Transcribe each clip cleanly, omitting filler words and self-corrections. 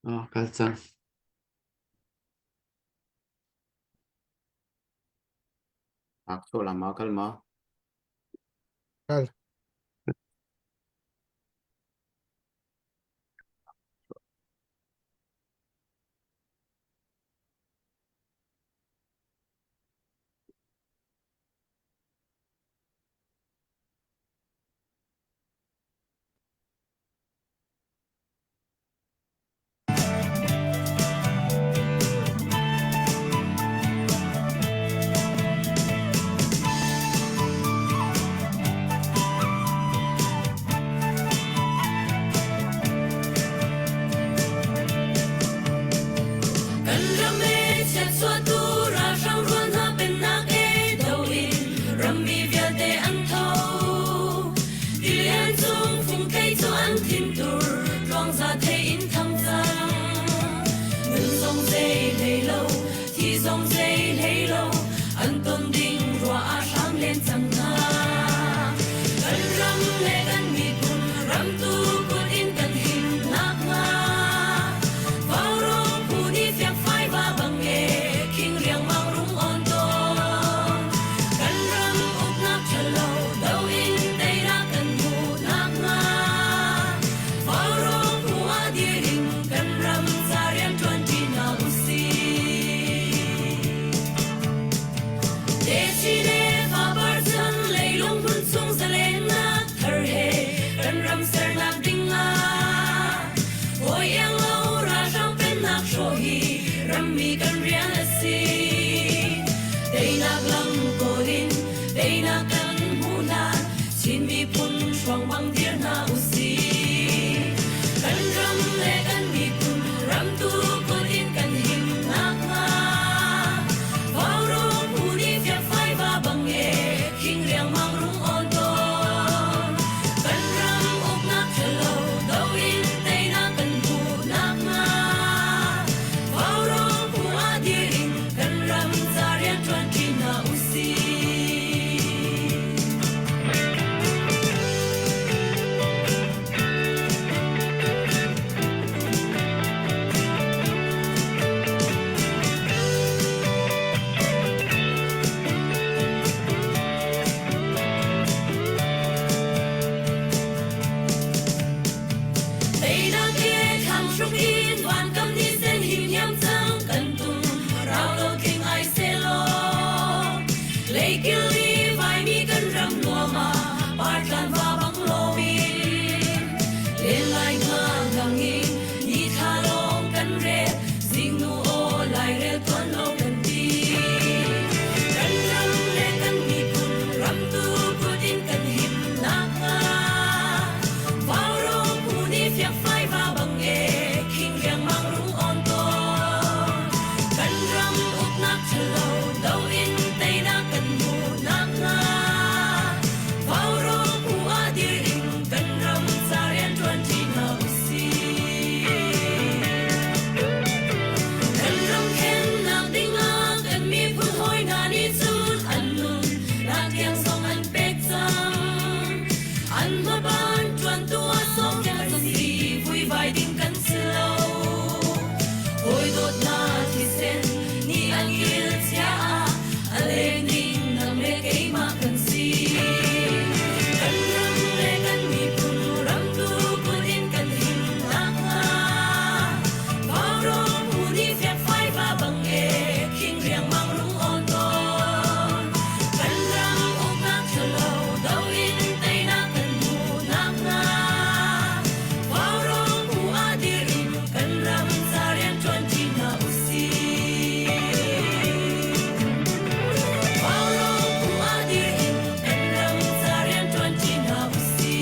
Oh, kal cang. Ak so lama kal ma? Kal. Kan ram e chiatchuahtu ralhrang rual hna pennak e do in rammi vialte an tho. Tilian cung fungthei cu an thintur tluangza thei in thang cang. Nun zong zei hlei lo, thi zong zei hlei lo, an ton ding ruah ah hram len cang hna. Kan ram le kan miphun ramtu kut in kan him nakhnga Vaurawng phu nih fiangfai va bang e khing riangmang rung on tawn. Kan ram uknak ṭhalo do in teinak kan hmuh nakhnga Vaurawng phu ah dir in kan ram ca rian ṭuan ṭi hna usih. Techin le fapar chan leilung hmun chung zalennak thar he kan ram sernak ding ah hawi iang lo ralhrang pennak hrawh hi rammi kan rian a si. Teinak lam kawl in teinak kan hmuh hlan Chin miphun hruang bang dir hna usih. Kan ram le kan miphun ramtu kut in kan him nakhnga Vaurawng phu nih fiakfai va bang e khing riangmang rung awn tawn. Kan ram uknak ṭhalo do in teinak kan hmuh nakhnga Vaurawng phu ah dir in kan ram ca rian ṭuan ṭi hna usih. Teinak he thlang hruk in vankam ni sen him hiam cang kan tum rau lo tling ai selaw Leikil i vaimi kan ram nuam ah partlan va bang loin len lai nga ngang in ni thla lawng kan rel zingnu aw lairel tuan lo kan ti kan ram le kan miphun ramtu kut in kan him nakhnga Vaurawng phu nih fiakfai va bang e khing riangmang rung on tawn kan ram uknak ṭhalo do in teinak kan hmuh nakhnga Vaurawng phu ah dir in kan ram ca rian ṭuan ṭi hna usih. Kan ram khennak dingah kan miphun hawi hna nih cun an nun nak tiang zong an pek cang. An hmaban ṭuantu ah sawm kan si vuivai ding kan si lo. Hawi dawtnak thisen nih an kil chia ah a leng ding nang le keimah kan si. Kan ram le kan miphun ramtu kut in kan him nakhnga Vaurawng phu nih fiakfai va bang e khing riangmang rung awn tawn. Kan ram uknak ṭhalo do in teinak kan hmuh nakhnga Vaurawng phu ah dir in kan ram ca rian ṭuan ṭi hna usih. Vaurawng phu ah dir in kan ram ca rian ṭuan ṭi hna usih.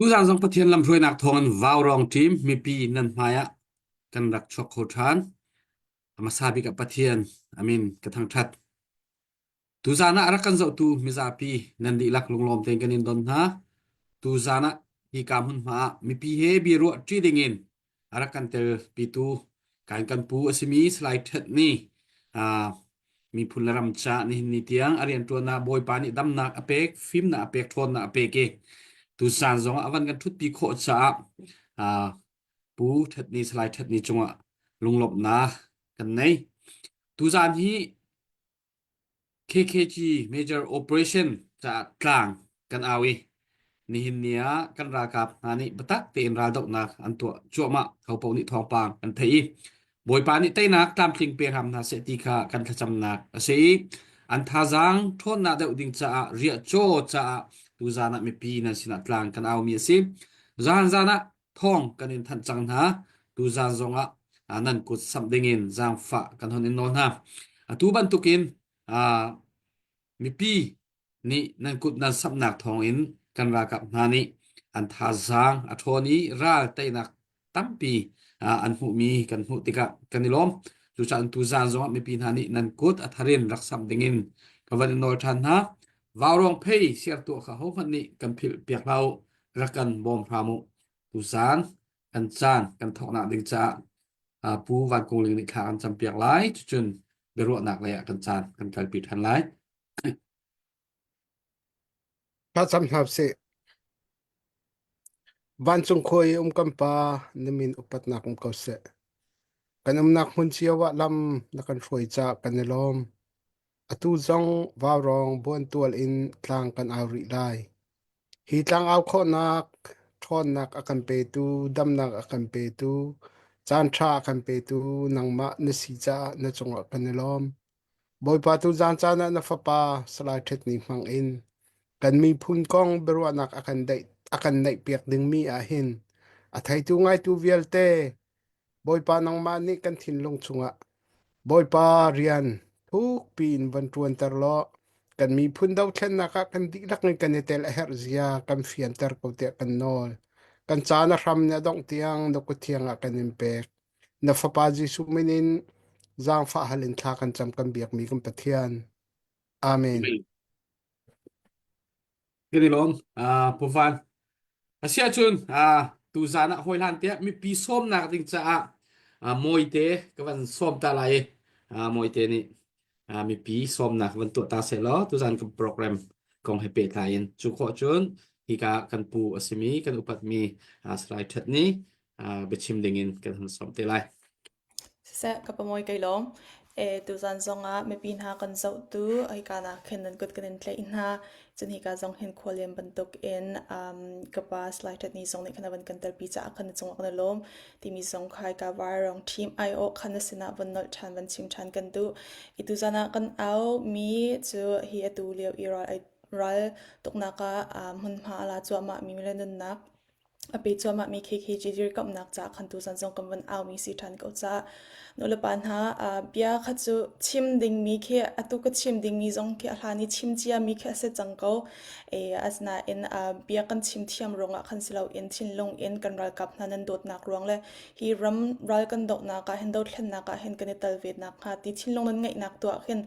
Tuzaan zong Pathian lamhruainak thawngin vaurawng ṭim mipi nan hmaiah kan rak chuak kho ṭhan. A hmasa bik ah Pathian amin ka thangṭhat. Tuzaan ah a rak kan zohtu mizapi nan dihlak lunglawm tein kan in don hna. Tuzaan ah hika hmunhma ah mipi he biaruah ṭi dingin a rak kan telpitu Kan kan pu a simi Salai Thet nih miphun le ram ca nihin ni tiang a rianṭuannak Bawipa nih damnak a pek, fimnak a pek, ṭhawnnak a pek i tuzaan zong ah a van kan ṭhutpi khawh caah Pu Thet Ni Salai Thet Ni cungah lunglawmhnak kan nei. Tuzaan hi KKG Major Operation caah tlang kan au i nihin ni ah kan ralkap hna nih biatak tein raldohnak an tuah cuahmah. Hopaoh nih thawngpang an theih i Bawipa nih teinak tlamtling pe hram hna seh ti kha kan thlacamnak a si i an thazaang ṭhawnnak deuh ding caah riahcaw caah tuzaan ah mipi nan sinah tlang kan aumi a si. Zan zan ah thawng kan in thanh cang hna. Tuzaan zongah nan kut samh dingin zaangfah kan hon in nawl hna. Atu bantukin mipi nih nan kut nan samhnak thawngin kan ralkap hna nih an thazaang a ṭhawn i ral teinak tampi an hmuhmi kan hmuh tikah kan i lawm. Cucaah tuzaan zongah mipi hna nih nan kut a tharin rak samh dingin ka van in nawl ṭhan hna. Vaurawng phei siartuah kha hohmanh nih kan philh piak hlah u, rak kan bawm hram u. Tuzaan kan caan kan thawknak ding caah Pu Van Kung Ling nih thla kan campiak lai. Cucun biaruahnak lei ah kan caan kan kalpi ṭhan lai. Thla cam hna sih. Vancung khua i um kan Pa, na min upatnak um ko seh. Kan umnak hmun cio ah lam na kan hruai caah kan i lawm. Atu zong vaurawng buantual in tlang kan au rih lai. Hi tlang au khawhnak ṭhawnnak a kan petu, damnak a kan petu, caanṭha a kan petu nangmah na si caah na cungah kan i lawm. Bawipa tu zan caan ah na fapa Salai Ṭhet Ni hmang in kan miphun kong biaruahnak a kan daih a kan neihpiak dingmi ah hin a theitu ngaitu vialte Bawipa nangmah nih kan thinlung chungah Bawipa rian thukpi in van ṭuanter law kan miphun dothlennak ah kan dihlak in kan i tel a herh zia kan fianter ko tiah kan nawl. Kan caan a hram nih a dongh tiang na kut thiang ah kan in pek. Na Fapa Jesuh min in zaangfah hal in thla kan cam kan biakmi kan Pathian. Amen. Kan i lawm. Pu Van. Asiahcun tuzaan ah hawi hlan tiah mipi sawmnak ding caah Mawite ka van sawm ta lai i Mawite nih mipi sawmnak van tuah ta seh law tuzaan kan program kong he pehtlai in cu khawh cun hika kan pu a simi kan upatmi Salai Ṭhat nih biachim dingin kan hun sawm te lai. Siseh, ka pamuai kai lawm. E, tuzan zongah mipi hna kan zohtu hika nak khin nan kut kan in tlaih hna. Cun hika zong hin khualian bantuk in um, ka pa Salai Ṭhat Ni zong nih khan a van kan telpi caah khan na cungah kan i lawm. Timi zong kha hika vairong team aiawh khan na sinah van nolh ṭhan van chim ṭhan kan duh. I tuzan ah kan au mi cu hi atu lio i ral ral tuknak ah hmunhma a la cuahmah mi le nunnak A pe cuahmahmi KKG dirkamhnak caah khan tuzan zong kan van aumi si ṭhan ko caah nulepa hna bia kha cu chim dingmi khi atu ka chim dingmi zong khi a hlan i chim ciami khi a si cang ko. E, asinain bia kan chim thiam ruangah khan si loin thinlung in kan ralkap hna nan dawtnak ruang le hi ram ral kan dohnak ah hin dothlennak ah hin kan i tel ve nak hnga ti thinlung nan ngeihnak tuah khin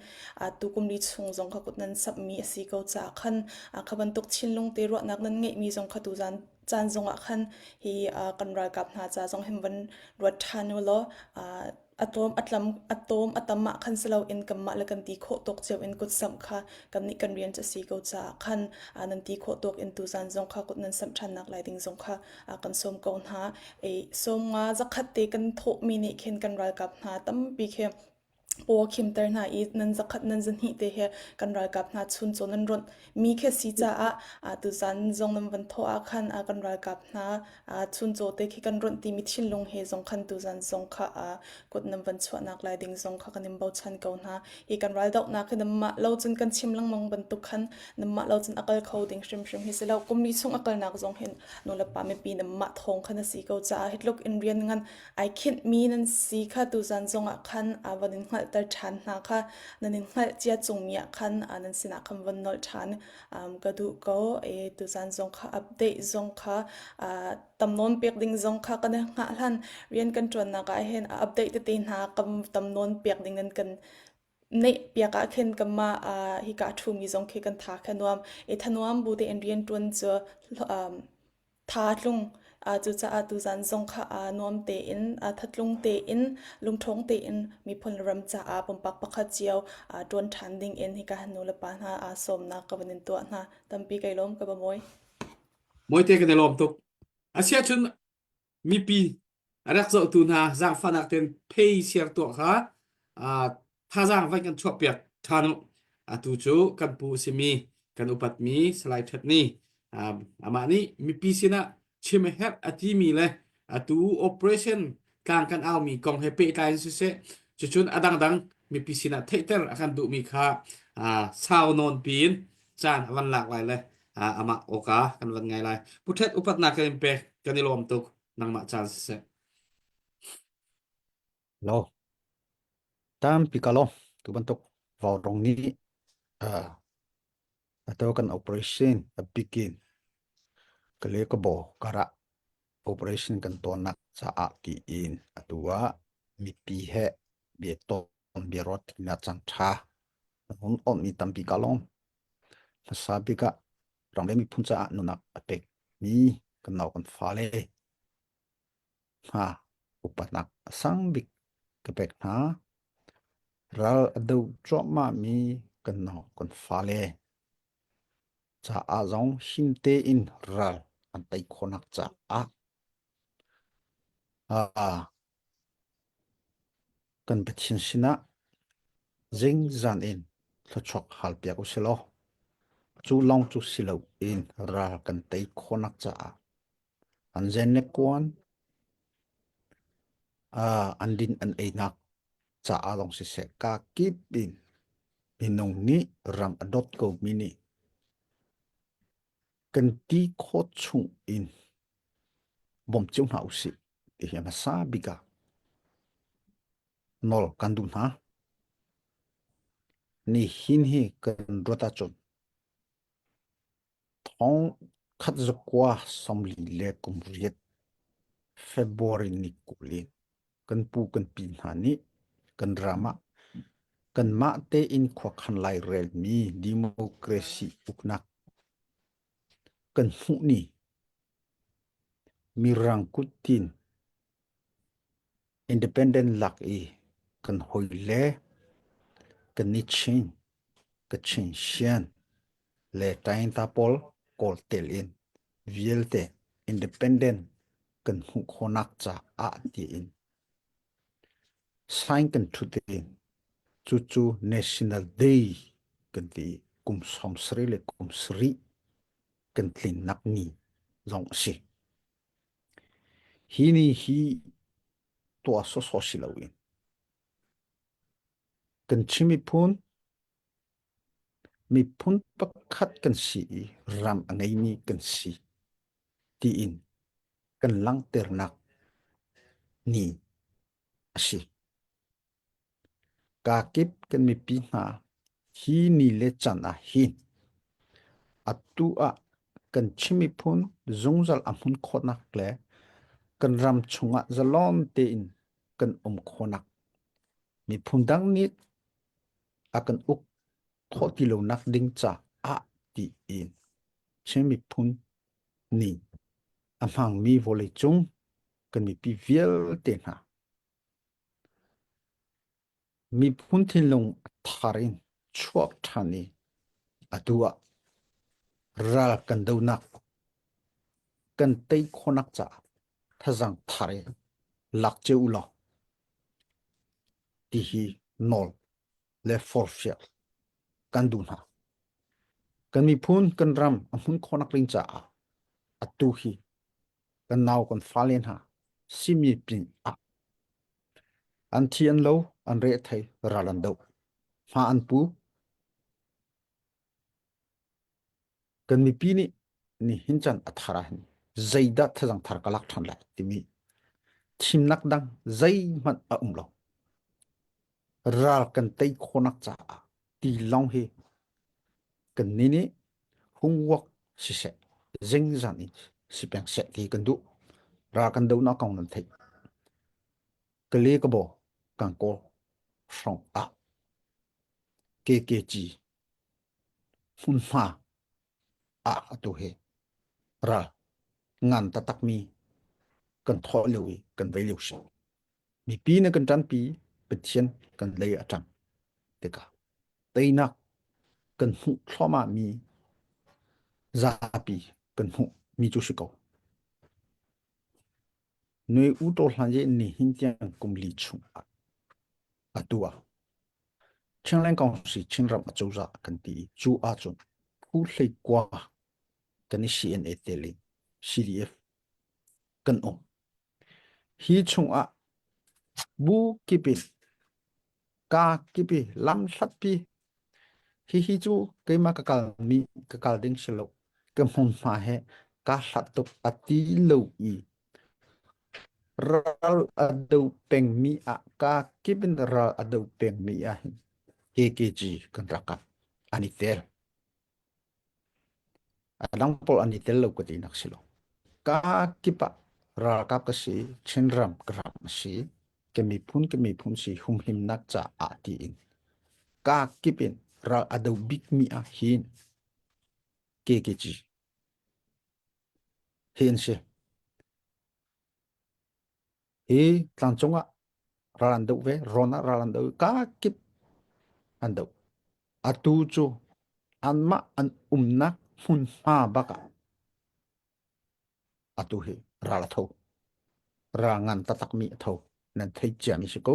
tu kum li chung zong kha kut nan samhmi a si ko caah khan kha bantuk thinlung te ruahnak nan ngeihmi zong kha tuzan caan zongah khan hi kan ralkap hna ca zong hin van ruat ṭhan u law a tlawm a tlam a tawm a tam ah khan si loin kanmah le kan ti khawh tawk cio in kut samh kha kannih kan rian cu a si ko caah khan nan ti khawh tawk in tuzan zong kha kut nan samh ṭhan nak lai ding zong kha kan sawm ko hna. Sawm nga zakhat te kan thawhmi nih khin kan ralkap hna tampi khi paw a khimter hna i nan zakhat nan zahnih te he kan ralkap hna chuncaw nan ronh mi khi si caah tuzan zong nan van thawh ah khan kan ralkap hna chuncaw te khi kan ronh timi thinlung he zong khan tuzan zong kha kut nan van chuahnak lai ding zong kha kan in bochan ko hna hi kan raldohnak hi nanmah lo cun kan chim lengmang bantuk khan nanmah lo cun a kal kho ding hrimhrim hi si lo kum li chung a kalnak zong hin nulepa mipi nanmah thawng khan a si ko caah hi tluk in rian ngan Ai khinhmi nan si kha tuzan zongah khan van in hngalhter ṭhan hna kha nan in hngalh cia cungmi ah khan nan sinah khan von nolh ṭhan ka duh ko. E, tuzan zong kha update zong kha tam nawn pek ding zong kha kan i hngah hlan rian kan ṭuannak ah hin update tete hna kam tam nawn pek ding nan kan neih piak ah khin kanmah hika a ṭhumi zong khi kan tha kha nuam. E thanuam bu tein rian ṭuan cu tha tlung. Cucaah tuzan zong kha nuam tein, thatlung tein, lungṭhawng tein miphun le ram caah pumpak pakhat cio ṭuan ṭhan ding in hika nu le pa hna sawmnak ka van in tuah hna. Tampi kai lawm ka ba mawi. Mawite kan i lawm tuk. Asiahcun mipi a rak zohtu hna zaangfahnak tein phei siar tuah kha thazaang van kan chuahpiak ṭhan u. Atu cu kan pu a simi kan upatmi Salai Ṭhat Ni amah nih mipi sinah chim a herh a timi le atu operation tlang kan aumi kong he pehtlai in siseh cucun a dangdang mipi sinah theihter a kan duhmi kha sau nawn piin caan a van lak lai le amah awka kan van ngai lai. Pu Ṭhet upatnak kan in pek kan i lawm tuk nangmah caan siseh. Lo. Tampi ka lo. Tu bantuk vaurawng nih uh, ato kan operation a bikin kale ka bo kara operation kan tuahnak caah tiin atu ah mipi he bia ton bia ruat na cang tha hun on mi tampi ka lawm hmasa bik ah ram le miphun caah nunak a pek mi kan nau kan fale hna upatnak a sang bik ka pek hna. Ral a do cuahmahmi kan nau kan fale caah zong him tein ral an tei khawhnak caah ah kan Pathian sinah zingzan in thluachuak halpiak u silaw cu lawng cu si loin ral kan tei khawhnak caah An zen le kuan an din an einak caah zong siseh kaa kip in minung nih ram a dawt komi nih kan ti khawh chung in bawm cio hna usih ti hi a hmasa bik ah nawl kan duh hna. Nihin hi kan ruat ahcun Thong khat zakua 48 February ni 20 in kan pu kan pi hna nih kan ram ah kanmah tein khuakhan lairelmi democracy uknak kan hmuh ni mirang kuttin independent lak i kan hawile kan ni Chin Kachin Shan le Tainta pawl kawl tel in vialte independent kan hmuh khawhnak caah tiin sign kan thut in cucu National Day kan ti kum 70 le kum sarih kan tlinnak ni zong a si. Hi ni hi tuah sawsawh si loin kan Chin miphun miphun pakhat kan si i ram a ngeimi kan si tiin kan langhternak ni a si. Kakip kan mipi hna hi ni le caan ah hin atu ah kan Chin miphun zungzal a hmun khawhnak le kan ram chungah zalon tein kan um khawhnak miphun dang nih a kan uk khawh ti lonak ding caah tiin Chin miphun nih a hmangmi vawleicung kan mipi vialte hna miphun thinlung a thar in chuak ṭhan i atu ah ral kan donak kan tei khawhnak caah thazaang thar in lak cio u law ti hi nawl le forhfial kan duh hna. Kan miphun kan ram a hmun khawhnak ding caah atu hi kan nau kan fale hna simi pin ah an thi an lo an re thei ral an doh hma an pu Kan mipi nih nihin caan a thar ahhin zeidah thazang thar ka lak ṭhan lai timi thimnak dang zeihmanh a um lo. Ral kan tei khawhnak caah tilawng hi kannih nih hungwak siseh, zingzan in si peng seh ti kan duh. Ral kan dohnak kong nan theih. Kale ka bo kan kawl hrawng ah KKG hmunhma ah atu hi ral ngan taktakmi Kan thawh lio i kan vei lio si. Mipi na kan ṭanpi, Pathian kan lei a ṭang tikah teinak kan hmuh thluahmah mi zapi kan hmuh mi cu si ko. Nui u to hlan ye ni hin tiang kum li chung ah atu ah Chinland Council Chinram acozah kan ti i cu ahcun phu hlei kua kan i CNA tel in CDF kan um. Hi chungah bu kip in kaa kip i lam hlatpi hihi cu keimah ka kal mi ka kal ding si lo ka hmunhma he kaa hlat tuk a ti lo i ral a do pengmi ah kaa kip in ral a do pengmi ah hin KKG kan rakap an i tel. A dang pawl an i tel lo ka tinak si lo. Kaa kip ah ralkap ka si, Chinram ka ram a si, ka miphun ka miphun si humhimnak caah tiin kaa kip in ral a do bikmi ah hin KKG hi an si. Hi tlangcung ah ral an doh ve, rawn ah ral an doh, kaa kip an doh. Atu cu anmah an umnak hmunhma bak ah atu hi ral a tho. Ral ngan taktakmi a tho. Nan theih ciami si ko.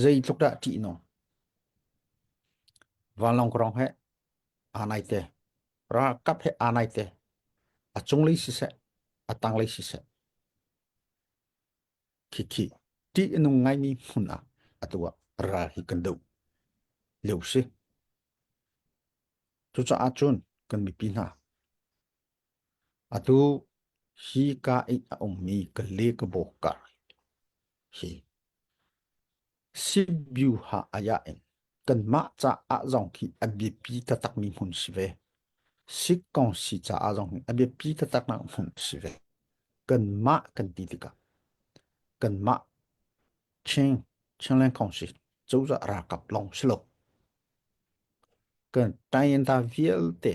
Zeitluk dah ṭihnung. Vanlawng rong he aa nai te. Ralkap he aa nai te. A cunglei siseh, a tanglei siseh. Khikhi ṭih a nung ngaimi hmun ah atu ah ral hi kan doh lio si. Cucaah cun kan mipi hna atu hi ka i a ummi ka le ka bawk kar hi Sibiuha aya in kanmah caah zong khi a biapi taktakmi hmun si ve. Sikkong si caah zong hi a biapi taktaknak hmun si ve. Kanmah kan ti tikah kanmah Chin Chinland Council cozah ralkap lawng si lo. Kan tayinta vialte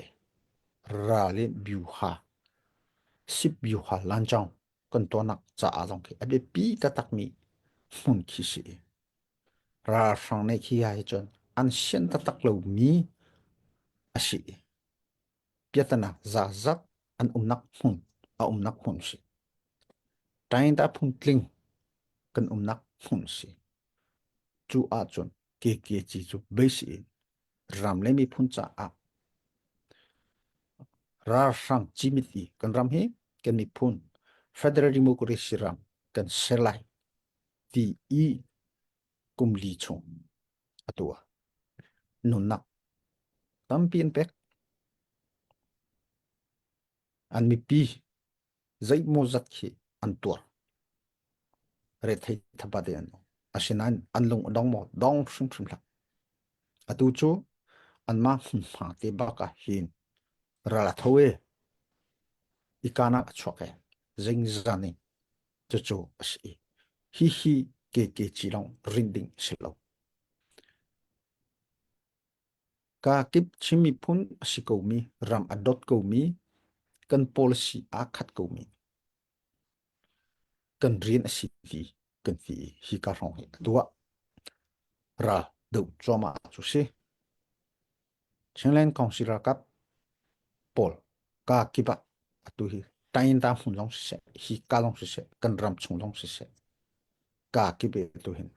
ral in biuha sip biuha lancawng kan tuahnak caah zong khi a biapi taktakmi hmun khi si. Ralhrang nih khi hi cun an sian taktak lomi a si. Piatana zazat an umnak hmun a umnak hmun si. Tainta phung tling kan umnak hmun si. Cu ahcun KKG cu base in ram le miphun caah ralhrang cimit i kan ram hi kan miphun federal democracy ram kan ser lai ti i kum li chung a tuah. Nunnak tampi an pek. An mipi zeimaw zat khi an tuar. Rethei thapa te an um. Asinain an lung a dong maw? Dong hrimhrim hlah. Atu cu anmah hmunhma te bak ah hin ral a tho i ikanak a chuak i zingzan in cucu a si. Hihi KKG lawng rin ding a si lo. Kakip Chin miphun a si komi, ram a dawt komi, kan policy aa khat komi, kan rian a si ti kan ti i hika hrawng hi a tuah. Ral doh cuahmah cu si. Chinland Council ralkap pawl kakip ah atu hi Tainta hmun zong siseh, hika zong siseh, kan ram chung zong siseh, kakip i atu hin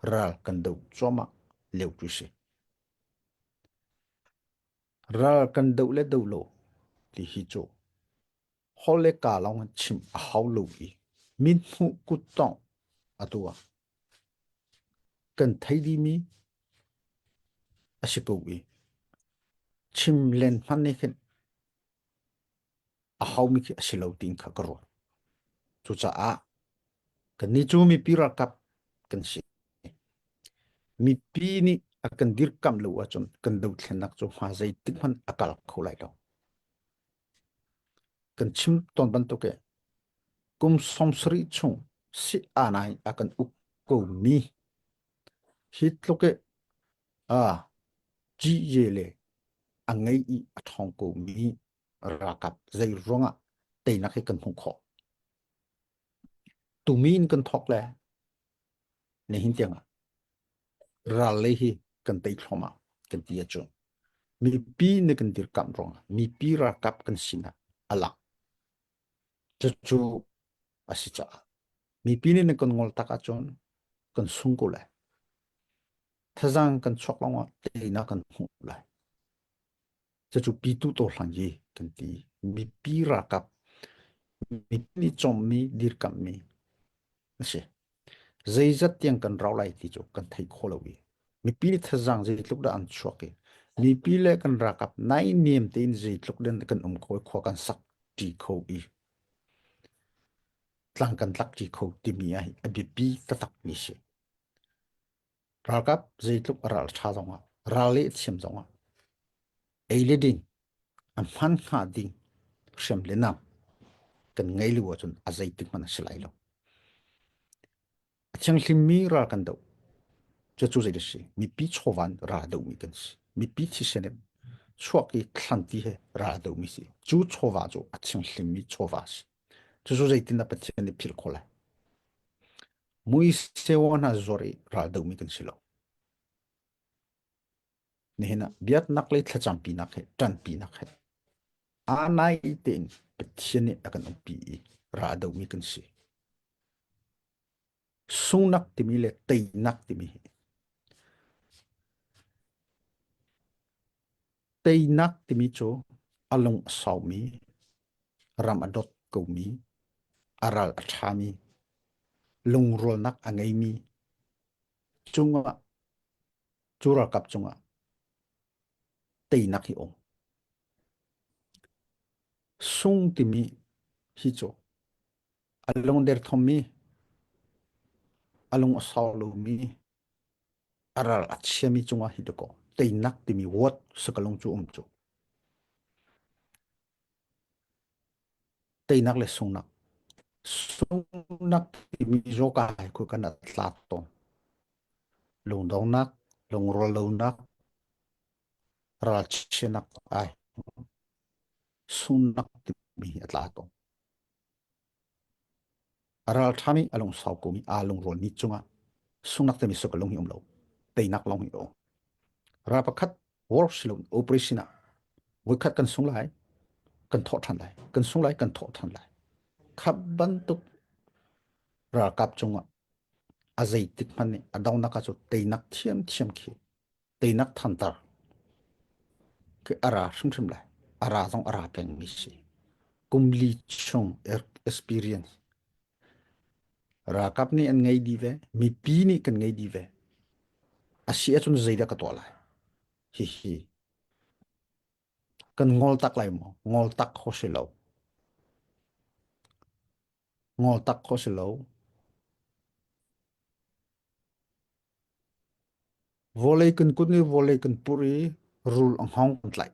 ral kan doh cuahmah lio cu si. Ral kan doh le doh lo ti hi cu holh le kaa lawng in chim a hau lo i mithmuh kuttongh atu ah kan thei dihmi a si ko i chim len hmanh nih khin a haumi khi a si lo tiin kha ka ruat. Cucaah kannih cu mipi ralkap kan si. Mipi nih a kan dirkamh lo ahcun kan dothlennak cu hma zeitik hmanh a kal kho lai lo. Kan chim tawn bantuk i kum 70 chung si aanai a kan uk komi hi tluk i a GJ le a ngei i a ṭhawng komi ralkap zei ruangah teinak hi kan hmuh khawh. Tumi in kan thawk le nihin tiangah ral lei hi kan tei thluahmah kan ti ahcun mipi nih kan dirkamh ruangah mipi ralkap kan sinak a lang. Cucu a si caah mipi nih nan kan ngol tak ahcun kan sung ko lai. Thazaang kan chuak lawngah teinak kan hmuh lai. Cucu pitu to hlang hi kan ti. Mipi ralkap mipi nih cawmmi dirkamhmi a si. Zeizat tiang kan rau lai ti cu kan thei kho lo i mipi nih thazaang zeitluk dah an chuak i mipi le kan ralkap naihniam tein zeitluk den kan um kho i khua kan sak ṭi kho i tlang kan tlak ṭi kho timi ah a biapi taktakmi si. Ralkap zeitluk a ral ṭha zongah, ral leh thiam zongah, ei le ding, a hman hnga ding hriam le nam kan ngei lo ahcun a zeitik hmanh a si lai lo. A thianghlimmi ral kan doh. Cucu zei a si? Mipi chawvan ral a dohmi kan si. Mipi thisen in chuak i thlanti he ral a dohmi si. Cu chawva cu a thianghlimmi chawva a si. Cucu zeitindah Pathian nih philh khawh lai? Mui sewa hna zuar i ral dohmi kan si lo. Nihin ah biaknak lei thlacampinak he ṭanpinak he aa nai tein Pathian nih a kan umpi i ral a domi kan si. Sungnak timi le teinak timi hi teinak timi cu a lung a saumi, ram a dawt komi, a ral a ṭhami, lungrualnak a ngeimi cungah cu ralkap cungah teinak hi um. Sung timi hi cu a lung derthawmmi, a lung a sau lomi, a ral a chiami cungah hi dakaw teinak timi word sakalung cu um cu. Teinak le sungnak. Sungnak timi zawka hai khu kan tla tawn. Lungdongnak, lungrual lonak, ralchianak ai. Sungnak timi hi a tla tawn. A ralṭhami a lungsau komi aa lungrualmi cungah sungnak timi suk lung hi um lo. Teinak lawng hi um. Ral pakhat war si lo operation ah voikhat kan sung lai, kan thawh ṭhan lai, kan sung lai, kan thawh ṭhan lai. Kha bantuk ralkap cungah a zeitik hmanh nih a dongnak ah cu teinak thiamthiam khi teinak thantar khi a ra hrimhrim lai. A ra zong a ra pengmi si. Kum li chung experience ralkap nih an ngei dih ve, mipi nih kan ngei dih ve. A si ahcun zeidah ka tuah lai? Hihi kan ngol tak lai maw? Ngol tak kho si lo. Ngol tak kho si lo. Vawlei kan kun i vawlei kan pur i rul a hngawng kan tlaih.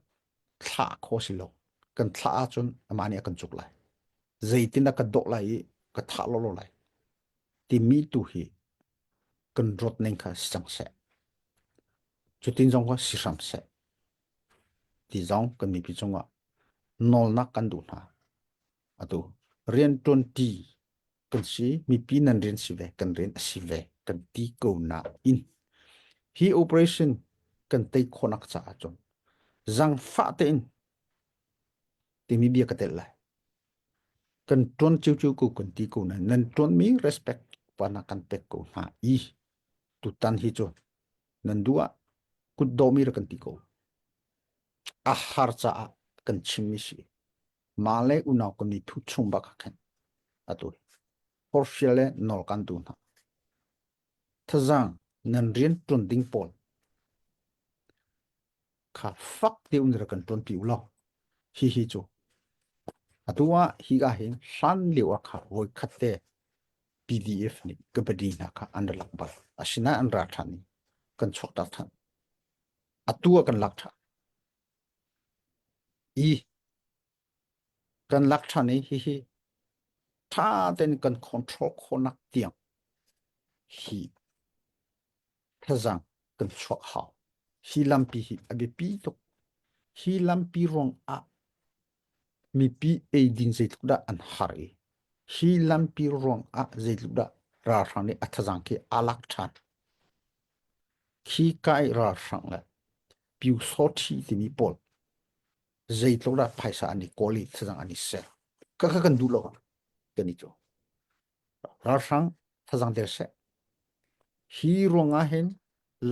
Thlah kho si lo. Kan thlah ahcun amah nih a kan cuk lai. Zeitin a ka dawh lai i ka thah lawlaw lai. Timi tu hi kan ruat ning kha si cang seh. Cutin zong kha si hram seh. Ti zong kan mipi cungah nawlnak kan duh hna. Atu rianṭuan ṭi kan si, mipi nan rian si ve, kan rian a si ve, kan ti ko nain hi operation kan tei khawhnak caah cun zangfah tein timi bia ka telh lai. Kan ṭuan ciuciu ko kan ti ko nain nan ṭuanmi respect pana kan pek ko hna i tutan hi cu nan duh ah kutdawhmi rak kan ti ko. A har caah kan chimmi si. Mah le unau kan i thu chung bak ah khan atu forfial le nawl kan tu hna. Thazaang nan rian ṭuan ding pawl kha fak deuh in rak kan ṭuanpi u law hi hi cu atu ah hi ka hin hlan lio ah kha voi khat te PDF nih kabaddi hna kha an ra lak bal asinain an ra ṭhan i kan chuakter ṭhan atu ah kan lak ṭhan i kan lak ṭhan i hihi ṭha tein kan control khawhnak tiang hi thazaang kan chuak hau. Hi lampi hi a biapi tuk. Hi lampi ruang ah mipi eidin zeitluk dah an har i. Hi lampi ruang ah zeitluk dah ralhrang nih a thazaang khi aa lak ṭhan. Khi ka i ralhrang le Pyusawṭhi timi pawl zeitluk dah phaisa an i kawl i thazaang an i ser. Khakha kan duh lo kan i cu. Ralhrang thazaang der seh. Hi ruang ah hin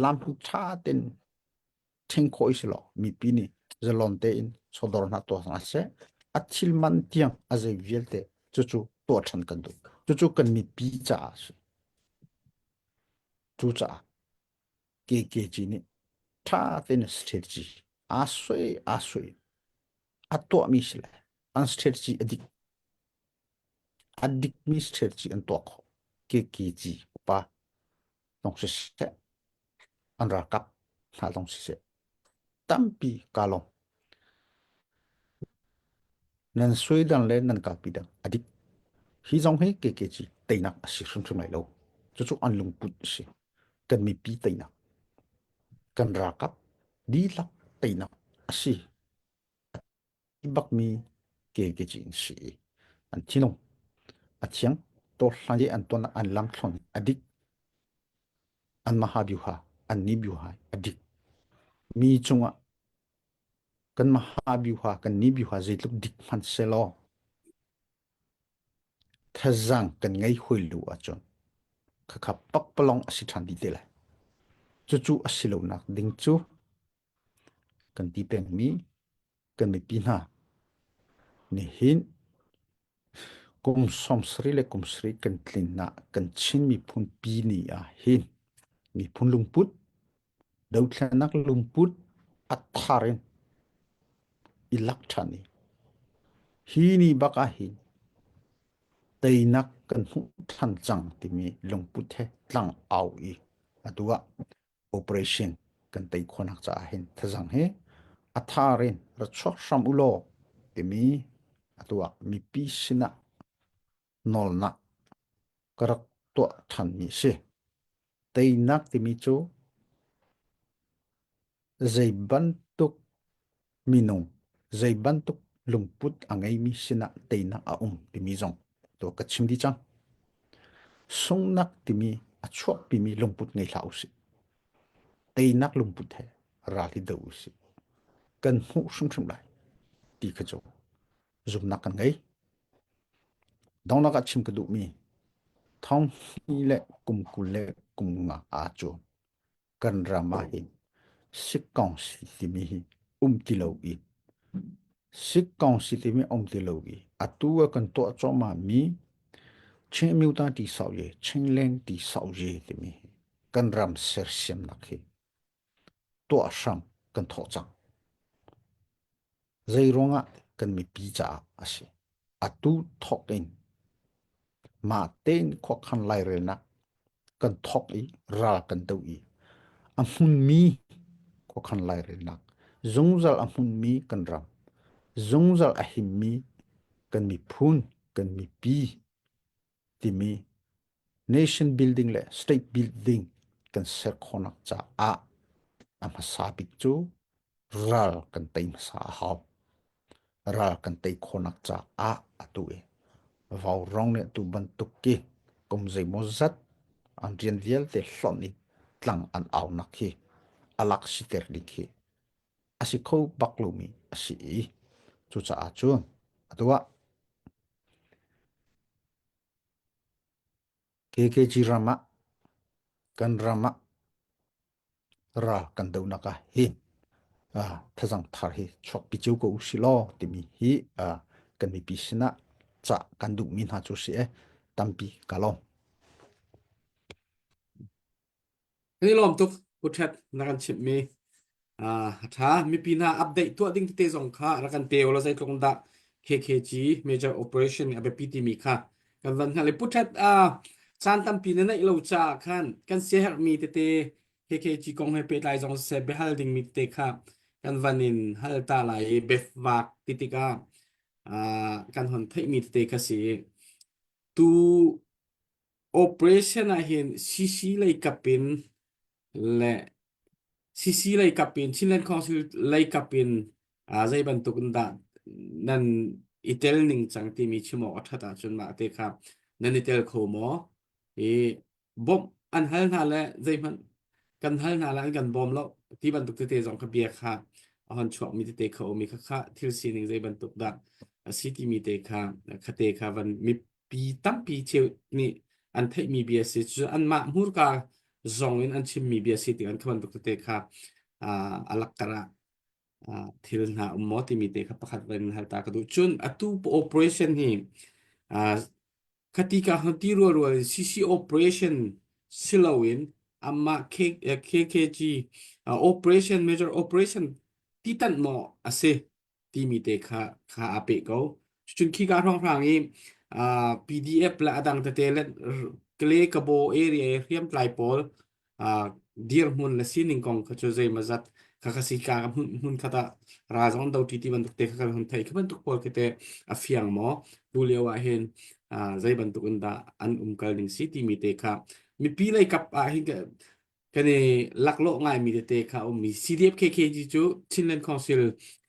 lam hi ṭha tein ṭhing khawh i si law mipi nih zalon tein chawdawr hna tuah hna seh. A thil man tiang a zei vialte cucu tuah ṭhan kan duh. Cucu kan mipi caah a si. Cucaah KKG nih ṭha tein strategy aa suai aa suai a tuahmi si le an strategy a dik a dikmi strategy an tuah khawh. KKG upa zong siseh, an ralkap hna zong siseh, tampi kaa lawm. Nan suai dang le nan kalpi dang a dik. Hi zong hi KKG teinak a si hrimhrim lai lo. Cucu an lungput a si. Kan mipi teinak, kan ralkap dihlak teinak a si. Bakmi KKG in si i an thinung a thiang tawhhlan i an tuannak an lamthluan a dik. An mahabyuha, an nibyuha a dik. Mi cungah kan mahabyuha, kan nibyuha zeitluk dik hmanh selaw thazaang kan ngei hoi lu ahcun khakha pakpalawng a si ṭhan dih te lai. Cucu a si lonak ding cu kan ti pengmi kan mipi hna nihin kum 70 le kum sarih kan tlin ah kan Chin miphun pi ni ah hin miphun lungput dothlennak lungput a thar in i lak ṭhan i hi ni bak ah hin teinak kan hmuh ṭhan cang timi lungput he tlang au i atu ah operation kan tei khawhnak caah hin thazang hi a thar in ra chuak hram u law timi atu ah mipi sinah nawlnak ka rak tuah ṭhanmi a si. Teinak timi cu zei bantuk minung, zei bantuk lungput a ngeimi sinah teinak a um timi zong tu ka chim dih cang. Sunghnak timi a chuahpimi lungput ngei hlah usih. Teinak lungput he ral hi do usih. Kan hmuh hrimhrim lai ti kha cu zumnak kan ngei. Donglak ah chim ka duhmi thong hnih le kum 20 le kum nga aa cu kan ram ah hin sikkongsi timi hi um ti lo i sikkongsi timi um ti lo i atu ah kan tuah cuahmah mi Chin Amyota ti sau ye Chinleng ti sau ye timi hi kan ram sersiamnak hi tuah hram kan thawh cang. Zeiruangah kan mipi caah a si. Atu thawk in mah tein khuakhan lairelnak kan thawk i ral kan do i a hmunmi khuakhan lairelnak zungzal a hmunmi kan ram zungzal a himmi kan miphun kan mipi timi nation building le state building kan ser khawhnak caah a hmasa bik cu ral kan tei hmasa a hau. Ral kan tei khawhnak caah atu i vaurawng nih tu bantuk ki kum zeimaw zat an rian vialte hlonh i tlang an aunak hi alak siter ding khi a si kho bak lomi a si i cucaah cun atu ah KKG ram ah kan ram ah ral kan donak ah hin thazang thar hi chuakpi cio ko usih law timi hi kan mipi sinah ca kan duhmi hna cu si e tampi ka lawm. Kan i lawm tuk Pu Ṭhet na kan chimhmi a ṭha mipi hna update tuah ding tete zong kha rak kan pe ulaw zeitluk in dah KKG major operation a biapi timi kha kan van hngalh i Pu Ṭhet caan tampi na neih lo caah khan kan siaherhmi tete KKG kong he pehtlai zong siseh biahal dingmi tete kha kan van in hal ta lai i biafak ti tikah kan hon theihmi tete kha si. Tu Operation ah hin CC lei kap in le CC lei kap in Chinland Council lei kap in zei bantuk in dah nan i tel ning cang timi chim awk a ṭhat ahcun mah te kha nan i tel kho maw? I bawmh an hal hna le zeihmanh kan hal hna le an kan bawm lo ti bantuk tete zong kha bia kha a hon chuakmi tete kha um i kha kha thil sining zei bantuk dah a si timi te kha khate kha van mipi tampi cheu nih an theihmi bia si cu anmah hmurka zong in an chimmi bia si ti an kha bantuk tete kha a lakkar ah thil hna um maw timi te kha pakhat van hal ta ka duh cun atu operation hi Khati ka hon ti rualrual in CC operation si loin amah K, KKG uh, operation major operation ti tanh maw a si timi te kha kha aa peh ko. Cun khi ka hrawnghrang i uh, PDF le adang tete le Kle Kabo area i hriamtlai pawl dirhmun le sining kong kha cu zeimawzat kha kha si ka hmun hmun khat ah ra zong do ti ti bantuk te kha kan hun thei kha bantuk pawl khi te a fiang maw tu lio ah hin zei bantuk in dah an um kal ning si timi te kha mipi lei kap ah hin kan i laklawh ngai mi tete kha ummi CDF KKG cu Chinland Council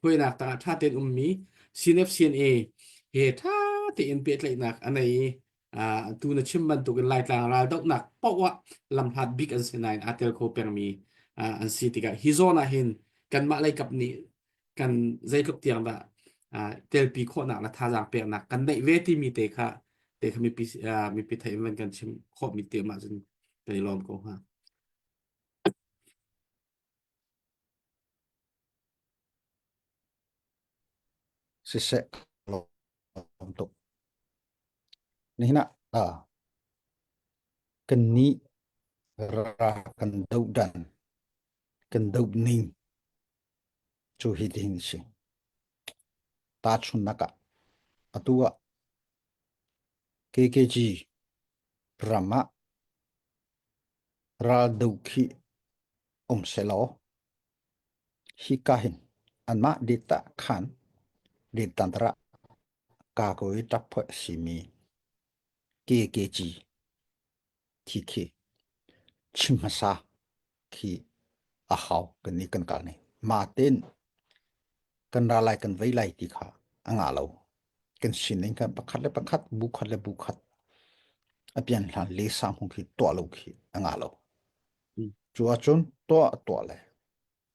huainak tangah tha tein ummi CNF CNA he tha tein pehtlaihnak a nei i tu na chim bantukin Laitlang raldohnak paoh ah lamhlat bik an si nain aa tel kho pengmi an si tikah hi zawn ah hin kanmah leikap nih kan zeitluk tiang dah telpi khawhnak le thazaang peknak kan neih ve timi te kha te kha mipi mipi theih in kan chim khawhmi te mah cun kan i lawm ko hnga. Siseh lawm tuk. Nihin ah kannih ra kan dohdan kan doh ning cu hitin a si. Tahchunhnak ah atu ah KKG ram ah raldoh khi um sehlaw hika hin anmah data khan data Kakuai ṭapphoih a simi KKG thi khi chim hmasa khi a hau kan nih kan kal ning. Mah tein kan ra lai kan vei lai ti kha a ngah lo. Kan sining kha pakhat le pakhat, bu khat le bu khat a pian hlan le sang hung khi tuah lo khi a ngah lo. Cu ahcun tuah tuah le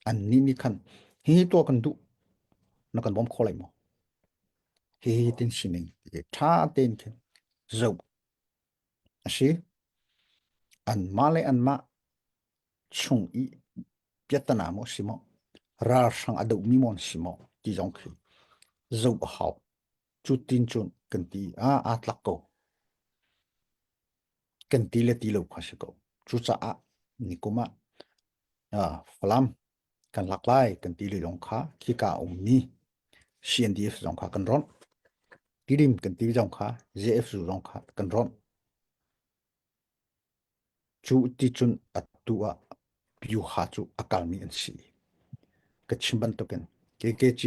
Annih nih khan hihi tuah kan duh, na kan bawm kho lai maw? Hihi tin sining ti ṭha tein khin zoh a si. Anmah le anmah chung i piahtana maw si maw, ralhrang a dohmi maw an si maw ti zong khi zoh a hau. Cu tin cun kan ti ah aa tlak ko. Kan ti le ti lo kha si ko. Cucaah nikum ah Falam kan lak lai kan ti le zong kha khika a ummi CNDF zong kha kan ronh. Tidim kan ti zong kha JFU zong kha kan ronh. Cu ti cun atu ah Pyuha cu a kalmi an si. Ka chim bantukin KKG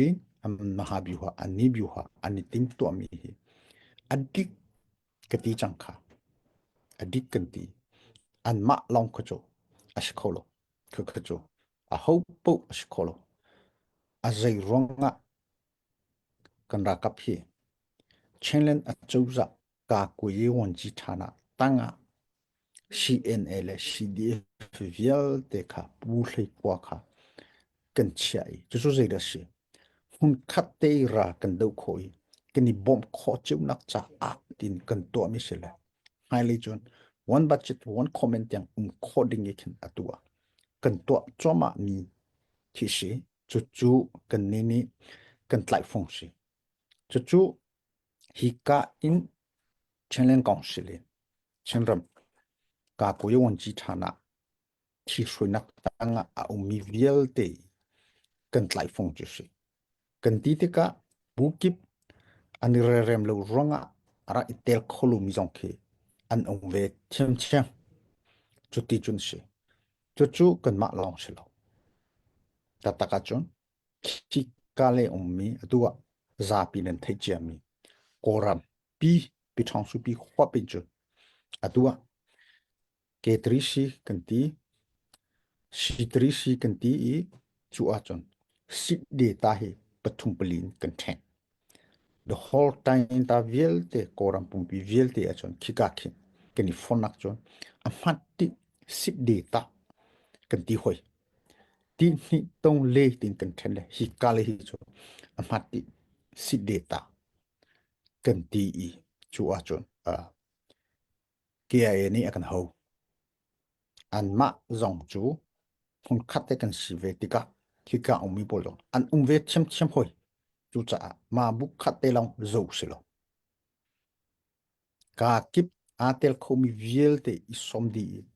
Maha Byuha Ani Byuha an i timtuahmi hi a dik ka ti cang kha. A dik kan ti. Anmah lawng kha cu a si kho lo. Kha kha cu a ho paoh a si kho lo. A zei ruangah kan ralkap hi Chinland acozah Kakuyi Wanci ṭhan ah tangah CNA le CDF vialte kha Pu Hlei Kua kha kan chiah i cucu zeidah a si? Hmunkhat te i ral kan doh khawh i kan i bawmh khawh cionak caah tiin kan tuahmi si le hmailei cun one budget one comment tiang um khawh ding i khin atu ah kan tuah cuahmah mi khi si. Cucu kan nih nih kan tlaihfung si. Cucu hika in Chinland Council in Chinram Kakuyi Wanci ṭhan ah thihruainak tangah a ummi vialte kan tlaihfung cu si. Kan ti tikah bu kip an i relrem lo ruangah a rak i tel kho lomi zong khi an um ve ṭhiamṭhiam. Cuti cun si. Cucu kanmah lawng si lo. Taktak ahcun khika le ummi atu ah zapi nan theih ciami Kawlram pi Piṭhawngsu pi huap in cun atu ah K3C kan ti, C3C kan ti i cu ahcun sit data hi pathum pali in kan ṭhen. The whole time ta vialte Kawlram pumpi vialte ahcun khika khin kan i fonnak cun a hmat ti sit de ta kan ti hoi. Ti hnih tong le tin kan then le hi ka le hi cu a hmat ti sit de ta kan ti i cu ahcun uh, KIA nih a kan ho. Anmah zong cu hmunkhat te kan si ve tikah khika ummi pawl zong an um ve ṭhiamṭhiam hoi. Cucaah mah bu khat te lawng zo si lo. Kaa kip aa tel khomi vialte i sawm dih in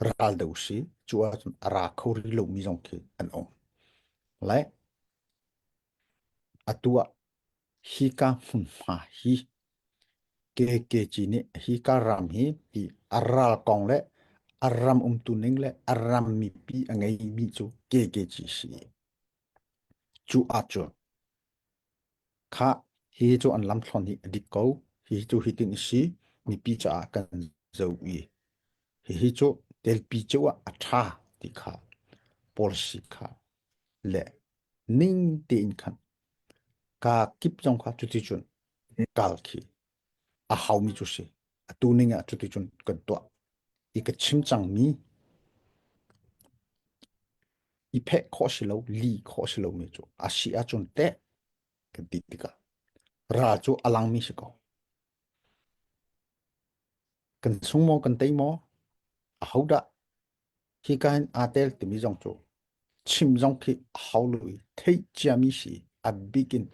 ral do si. Cu ahcun a ra kho rih lomi zong khi an um. Le atu ah hika hmunhma hi KKG nih hika ram hi ti a ral kong le a ram umtu ning le a ram mipi a ngeimi cu KKG si. Cu ahcun kha hi cu an lamthluan hi a dik ko. Hi cu hitin a si. Mipi caah kan zoh i hihi cu telpi cio ah a ṭha ti kha policy kha le ning tein khan kaa kip zong kha cuticun kal khi a haumi cu si. Atu ning ah cuticun kan tuah. I ka chim cangmi i pheh khawh si lo, li khawh si lomi cu a si ahcun teh kan ti tikah ral cu a langmi si ko. Kan sung maw, kan tei maw, ahodah hika hin aa tel timi zong cu chim zong khi a hau lo i theih ciami si a bik in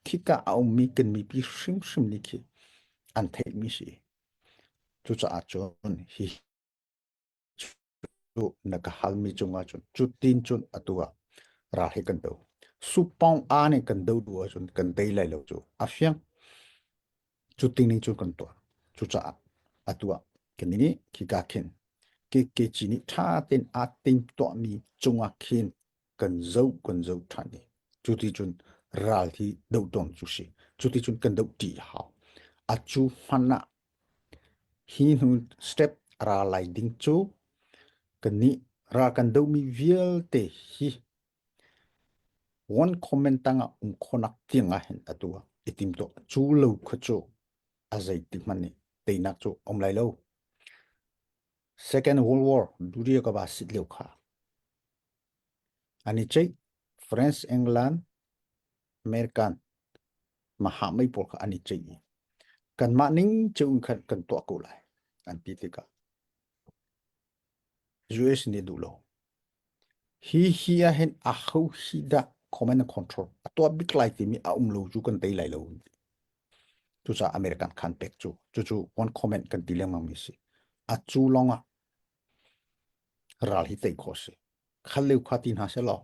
khika a ummi kan mipi hrimhrim nih khi an theihmi si. Cucaah cun hi cu na ka halmi cungah cun cutin cun atu ah ral hi kan do. Supawng a nih kan do duh ahcun kan tei lai lo cu a fiang. Cu ting cun kan tuah. Cucaah atu ah kan nih khika khin KKG nih ṭha tein aa timtuahmi cungah khin kan zoh kan zoh ṭhan i cuti cun ral hi doh tawn cu si. Cuti cun kan doh ṭi a hau. A cu hmanh ah hi hnu step ra lai ding cu kannih ral kan dohmi vialte hi One comment tangah um khonak tiang ah hin atu ah i timtuah. Cu lo kha cu a zeiti hmanh nih teinak cu um lai lo. Second World War Duriya ka ba sit lio kha. Ani ceih France, England, American maha mei pawl kha an i ceih i kanmah ning ceu in khan kan tuah ko lai an ti tikah US nih duh lo. Hi hi ah hin aho hi dah command and control a tuah bik lai timi a um lo cu kan tei lai lo. Cucaah American khan pek cu cucu one comment kan ti lengmang mi si. A cu lawng ah ral hi tei khawh si. Khal leu kha ti hna seh law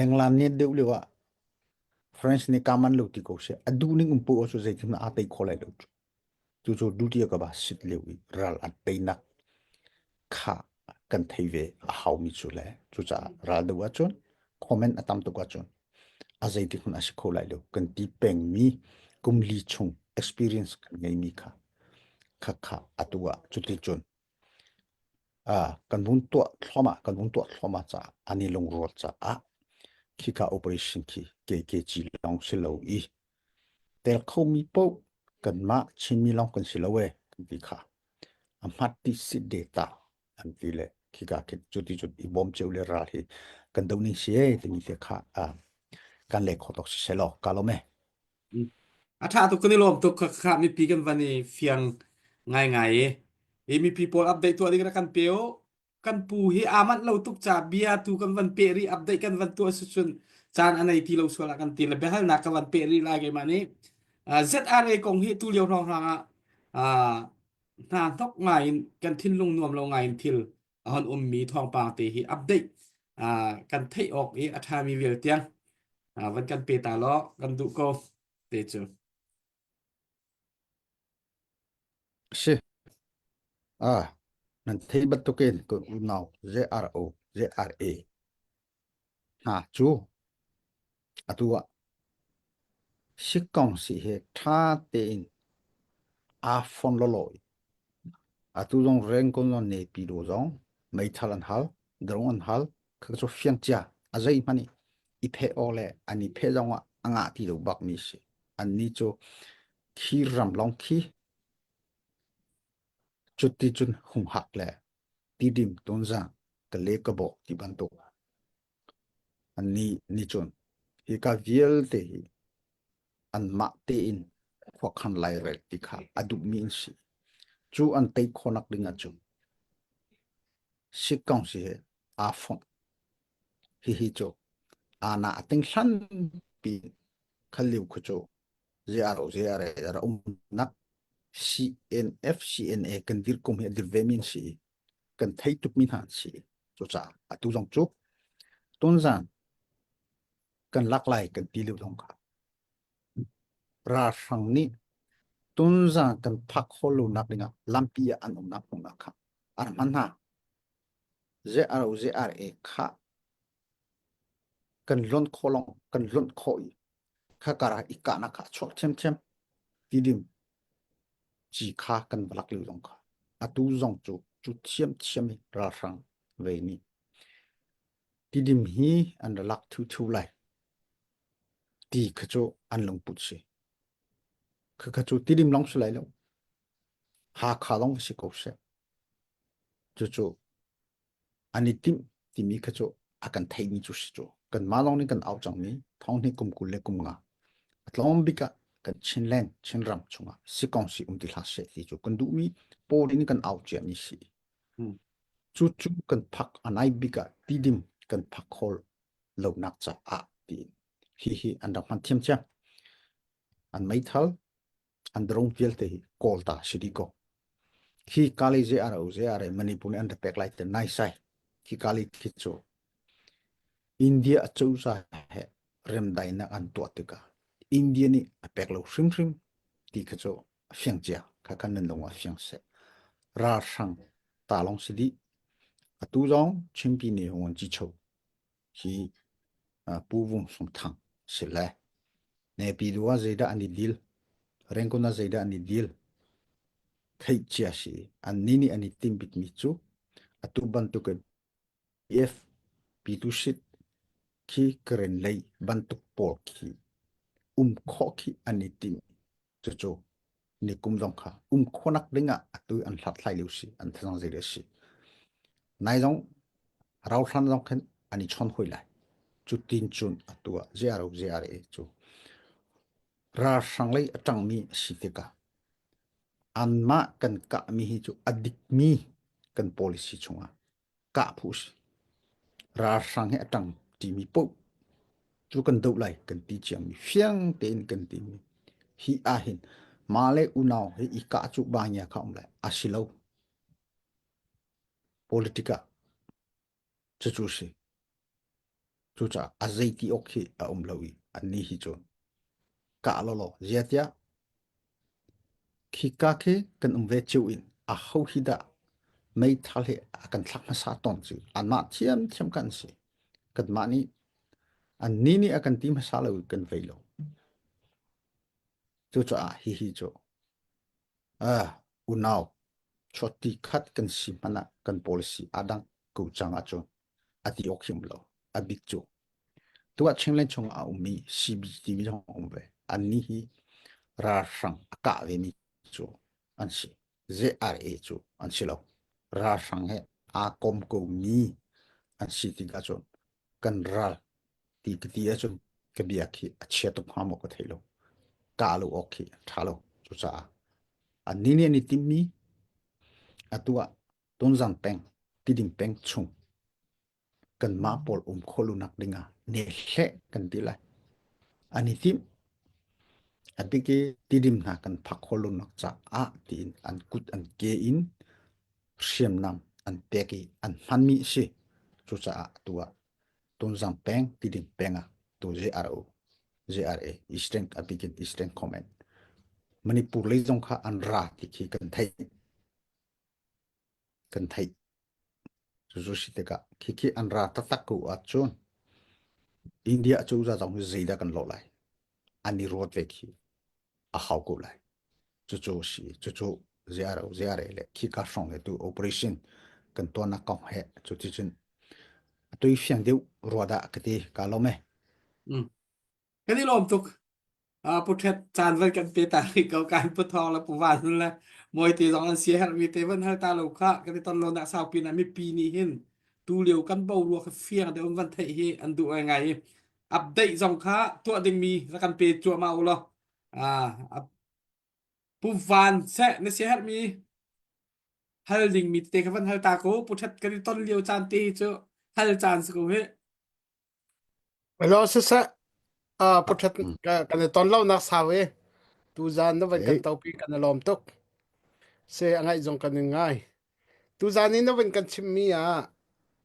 England nih deuh lio ah France nih kaman lo ti ko seh. A duh ning um po cu zeitin aa tei kho lai lo cu. Cucu duty ka ba sit lio i ral an teinak kha kan thei ve a haumi cu le cucaah ral do ahcun comment a tam tuk ahcun a zeitik hmanh a si kho lai lo kan ti pengmi kum li chung experience kan ngeimi kha kha kha atu ah cuticun kan vun tuah thluahmah kan vun tuah thluahmah caah an i lungrual caah khika operation khi KKG lawng si lo i tel khomi paoh kanmah Chinmi lawng kan si lo e kan ti kha a hmat ti sit data an ti le khika khi cuti cun i bawm ceu le ral hi kan do ning si e timi te kha kan le kho tok si selaw ka lawm e A ṭha tuk kan i lawm tuk kha mipi kan van i fiang ngaingai i i mipi pawl update tuah ding rak kan pe u kan pu hi aa manh lo tuk ca bia tu kan van peh rih update kan van tuah si cun caan a nei ti lo sual ah kan ti le biahalnak ka van peh rih lai keimah nih ZRA kong hi tu lio hrawnghrang ah hna hnok ngai in kan thinlung nuam lo ngai in thil a hon ummi thawngpang te hi update kan theih awk i a ṭhami vial tiang van kan pe ta law kan duh ko te cu. Si. Ah, nan thei bantukin kan unau ZRO, ZRA hna cu atu ah sikkong si he ṭha tein aa fon lawlaw i atu zong rengkon zong nepi do zong meithal an hal, drone an hal, kha cu fiang cia a zei hmanh i i pheh awk le an i pheh zong ah a ngah ti lo bak mi si. Annih cu khi ram lawng khi cuti cun humhak le Tidim, Tonzang, Kale Kabaw ti bantuk annih nih cun hika vialte hi anmah tein khuakhan lairel ti kha a duhmi an si. Cu an tei khawhnak ding ahcun sikkong si he aa fonh. Hihi cu ana a ting hlan pi khal liu khu cu ZRO ZRA ra umnak CNF CNA kan dir kum hi a dir ve mi an si i kan thei tuk mi hna an si. Cucaah atu zong cu tunzan kan lak lai kan ti lio zong kha ralhrang nih tunzan kan phak khawh lo nak dingah lampi ah an umnak hmunah kha an hman hna. ZRO ZRA kha kan lonh khawh long kan lonh khawh i kha kar ah i kahnak kha a chuak ṭhiamṭhiam. Tidim ci kha kan va lak lio zong kha atu zong cu cu thiamthiam hi ralhrang vei nih tidim hi an ra lak thuthu lai ti kha cu an lungput si. Kha kha cu tidim long si lai lo. Hakha long si ko seh. Cucu an i timh timi kha cu a kan theihmi cu si cu. Kanmah lawng nih kan au cangmi thong hnih kum 20 le kum nga a tlawm bik ah kan Chinland Chinram chungah sikong si um ti hlah seh ti cu kan duhmi pawl in kan au ciami si. Cu cu kan phak a nai bik ah tidim kan phak khawl lonak caah tiin hihi an rak hman thiamthiam. An meithal an drone vialte hi kawl ta si dih ko. Khi kali ze ara u ze ara Manipur nih an ra pek lai te nai sai. Khi kali khi cu India cozah he remdainak an tuah tikah India nih a pek lo hrimhrim ti kha cu a fiang cia kha kan nan lung ah fiang seh. Ralhrang ta long si dih. Atu zong Chinpi ne hung ci cho hi Pu Vung Sung Thang si le Nepidu ah zeidah an i dil Rangoon ah zeidah an i dil theih cia si annih nih an i tim bikmi cu atu bantuk in PF Pitushit khi Karen lei bantuk pawl khi um khawh khi an i tim Cucu nikum zong kha um khawhnak ding ah atu an hlathlai lio si, an thazang zei le si. Nai zong rauhlan zong khin an i chawn hoi lai. Cu tin cun atu ah ZRO ZRA cu ralhrang lei a ṭangmi a si tikah anmah kan kahmi hi cu a dikmi kan policy chungah kah phu si. Ralhrang he a ṭang ṭimi paoh cu kan doh lai kan ti ciami fiang tein kan timi hi ahhin mah le unau he i kah cu banya kha um lai a si lo. Politic ah cucu si. Cucaah a zeiti awk hi a um lo i annih hi cu kah lawlaw ziatiah khika khi kan um ve cio in aho hi dah meithal hi a kan thlak hmasa tawn cu anmah thiamthiam kan si. Kanmah nih annih nih a kan ti hmasa lo i kan vei lo. Cucaah hihi cu ah unau chawtti khat kan si hmanh ah kan policy aa dang ko cang ahcun a ti awk him lo. A bik cu tuah Chinland chungah a ummi CB timi zong a um ve. Annih hi ralhrang a kah vemi cu an si. ZRA cu an si lo. Ralhrang he aa kom komi an si tikah cun kan ral ti ka ti ahcun ka bia khi a chia tuk hnga maw ka thei lo. Kah lo awk khi a ṭha lo. Cucaah annih nih an i timhmi atu ah Tonzang peng, Tidim peng chung kanmah pawl um khawh lonak ding ah nehleh kan ti lai. An i timh. A bik i tidim hna kan phak khawh lonak caah tiin an kut an ke in hriamnam an pek i an hmanmi a si. Cucaah atu ah Tonzang peng, Tidim peng ah tu JRO, JRA, Eastern, a bik in Eastern Command. Manipur lei zong kha an ra ti khi kan theih. Kan theih. Cucu si tikah khikhi an ra taktak ko ahcun India cozah zong hi zeidah kan lawh lai? An i ruat ve khi a hau ko lai. Cucu si cucu ZRO ZRA le khika hrawng le tu operation kan tuahnak kong he cuticun atu i fiang deuh rua dah ka ti ka lawm e. Mm. Kan i lawm tuk. Pu Ṭhet caan van kan pe ta rih ko kan Pu Thawng le Pu Van le Mawi te zong an sia herhmi te van hal ta lo kha kan i ton lo nak sau pin ah mipi nih hin tu lio kan boruak hi fiang deuh in van theih hi an duh ngai i update zong kha tuah dingmi rak kan pe cuahmah u law Pu Van seh na sia herhmi hal dingmi te kha van hal ta ko Pu Ṭhet kan i ton lio caan te hi cu hal caan si ko hi. Hello siseh uh, puthat kan i ton lo nak sau i tuzan na van kan topi kan i lawm tuk se a ngaih zong kan in ngai tuzan in na van kan chimmi ah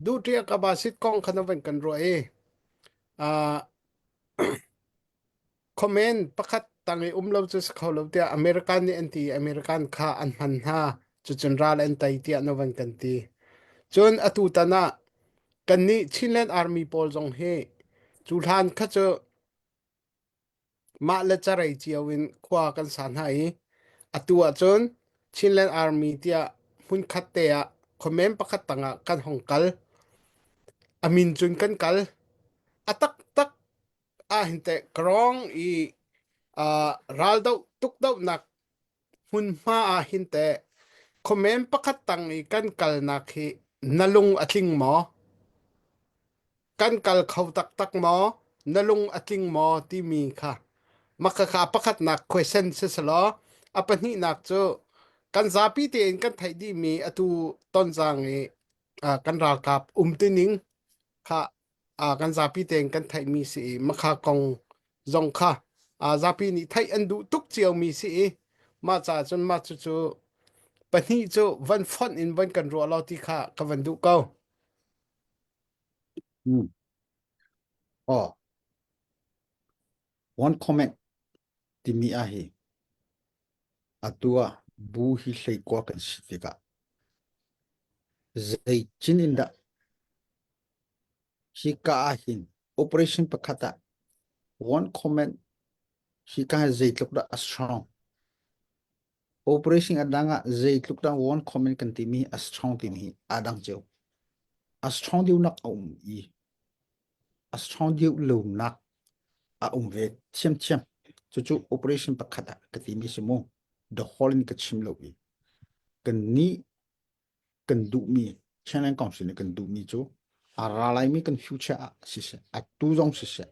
duhṭi ka basit kong kha na van kan ruah i uh, Comment pakhat tang i um lo cu si kho lo tiah American nih an ti i American kha an hman hna. Cucun ral an tei tiah na van kan ti. Cun atu tan ah kannih Chinland Army pawl zong hi cu hlan kha cu mah le carei cio in khua kan sa hna i atu ahcun Chinland Army tiah hmunkhat te ah comment pakhat tangah kan hong kal. A min cun kan kal. A taktak ahhin teh krawng i uh, raldoh tukdohnak hmunhma ahhin teh comment pakhat tang i kan kalnak hi na lung a tling maw? Kan kal kho taktak maw? Na lung a tling maw? timi kha makhakha pakhatnak question si selaw a pahnihnak cu kan zapi tein kan theih dihmi atu tonzang i uh, kan ralkap umtuning kha uh, kan zapi tein kan theihmi si i makha kong zong kha uh, zapi nih theih an duh tuk ciomi si i mah caah cun mah cucu pahnih cu van fonh in van kan ruah lo ti kha ka van duh ko. Hmm. Oh. One comment timi ah hi atu ah bu hi hleikua kan si tikah zei cin in dah Hika ahhin operation pakhat ah one comment hika hi zeitluk dah a strong. Operation a dang ah zeitluk dah one comment kan timi hi a strong timi hi aa dang cio. A strong deuhnak a um i a strong deuh lonak a um ve thiamthiam. Cucu operation pakhat ah ka timi si mu. The whole in ka chim lo i kan nih kan duhmi Chinland Council nih kan duhmi cu a ra laimi kan future ah siseh atu zong siseh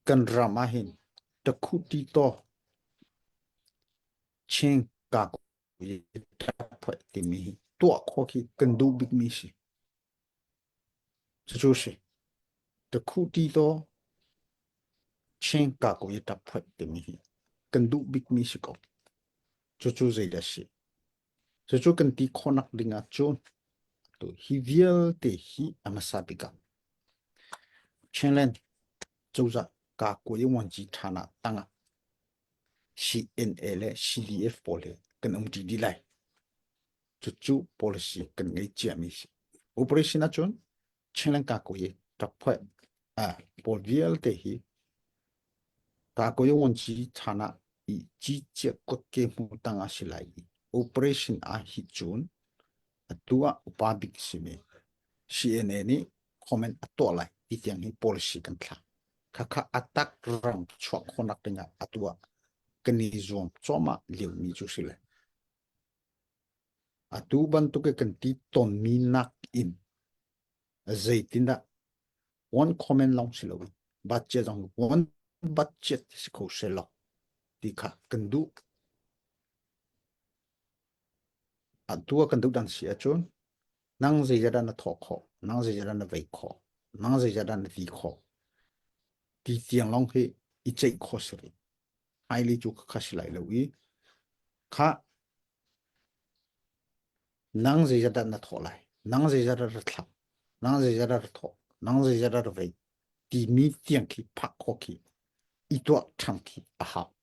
kan ram ah hin takhu ti to Chin ka timi hi tuah khawh khi kan duh bikmi si cucu si takhu ti to Chin ka ko i tap timi hi kan duh bikmi si ko cucu zeidah si Cucu kan ti khawhnak ding ah cun atu hi vialte hi a hmasa bik ah Chinland cozah kakuai vuanci ṭhan ah tangah CNA le CDF pawl he kan um ṭi dih lai. Cucu policy kan ngei ciami si. Operation ahcun Chinland kakuai rak phuah pawl vialte hi kakuai vuanci ṭhan ah i cicia kutke hmu tang ah si lai i operation ah hi cun atu ah upa bik simi CNA nih comment a tuah lai ti tiang hi policy kan thlah. Khakha atak ram chuah khawhnak dingah atu ah kan i zuam cuahmah liomi cu si le. Atu bantuk i kan ti tawnmi nak in zeitindah one comment lawng si loin budget zong one budget si kho selaw ti kha kan duh. Atu ah kan duh dan si ahcun nang zeizat dah na thawh khawh, nang zeizat dah na vei khawh, nang zeizat dah na ti khawh ti tiang lawng hi i ceih khawh si rih. Hmailei cu kha si lai lo i kha Nang zeizat dah na thawh lai? Nang zeizat dah ra thlak? Nang zeizat dah ra thawh? Nang zeizat dah ra vei? Timi tiang khi phak khawh khi i tuah ṭhan khi a hau.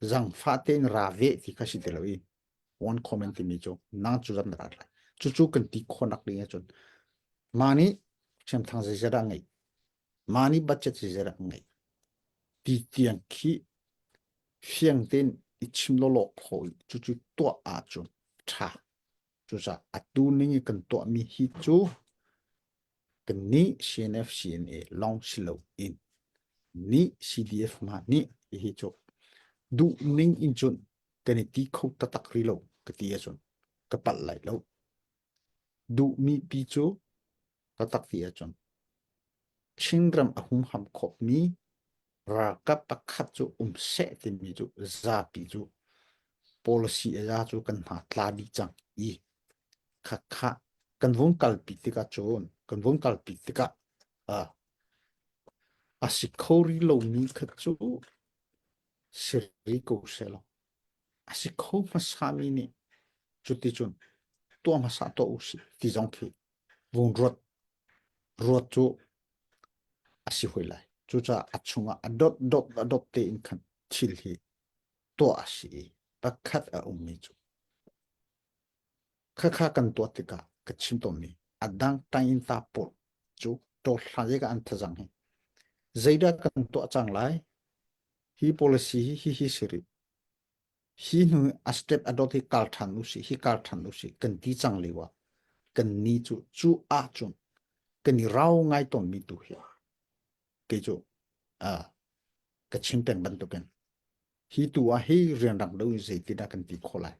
Zangfah tein ra ve ti kha si ti lo i one comment timi cu nang cu zat na rat lai. Cucu kan ti khawhnak ding ahcun mah nih hriamthang zeizat dah ngeih? Mah nih budget zeizat dah ngeih? Ti tiang khi fiang tein i chim lawlaw khawh i cucu tuah ahcun ṭha. Cucaah atu ning i kan tuahmi hi cu kannih CNF CNA lawng si loin. Nih CDF mah nih hihi cu duh ning in cun kan i ti kho taktak rih lo ka ti ahcun ka palh lai lo. Duhmi pi cu taktak ti ahcun Chinram a humham khawhmi ralkap pakhat cu um seh timi cu zapi cu policy a cu kan hna tla dih cang i khakha kan vung kalpi tikah cun kan vung kalpi tikah uh, a si kho rih lomi kha cu si rih ko seh law a si kho hmasami nih cuticun tuah hmasa tuah u sih ti zong khi vung ruat ruat cu a si hoi lai. Cucaah a chungah a dot dot a dot tein khan thil hi tuah a si i pakhat a ummi cu khakha kan tuah tikah ka chim tawnmi a dang tangin ta pawl cu ṭawhhlan ka an thazang hi zeidah kan tuah cang lai hi policy hi hi hi si rih hi hnu a step a dot hi kal ṭhan u sih hi kal ṭhan u sih kan ti cang lio ah kan ni cu cu ahcun kan i rau ngai tawnmi tu hi kei cu ka chim peng bantukin hi tu ah hi rianrang lo in zeitindah kan ti khawh lai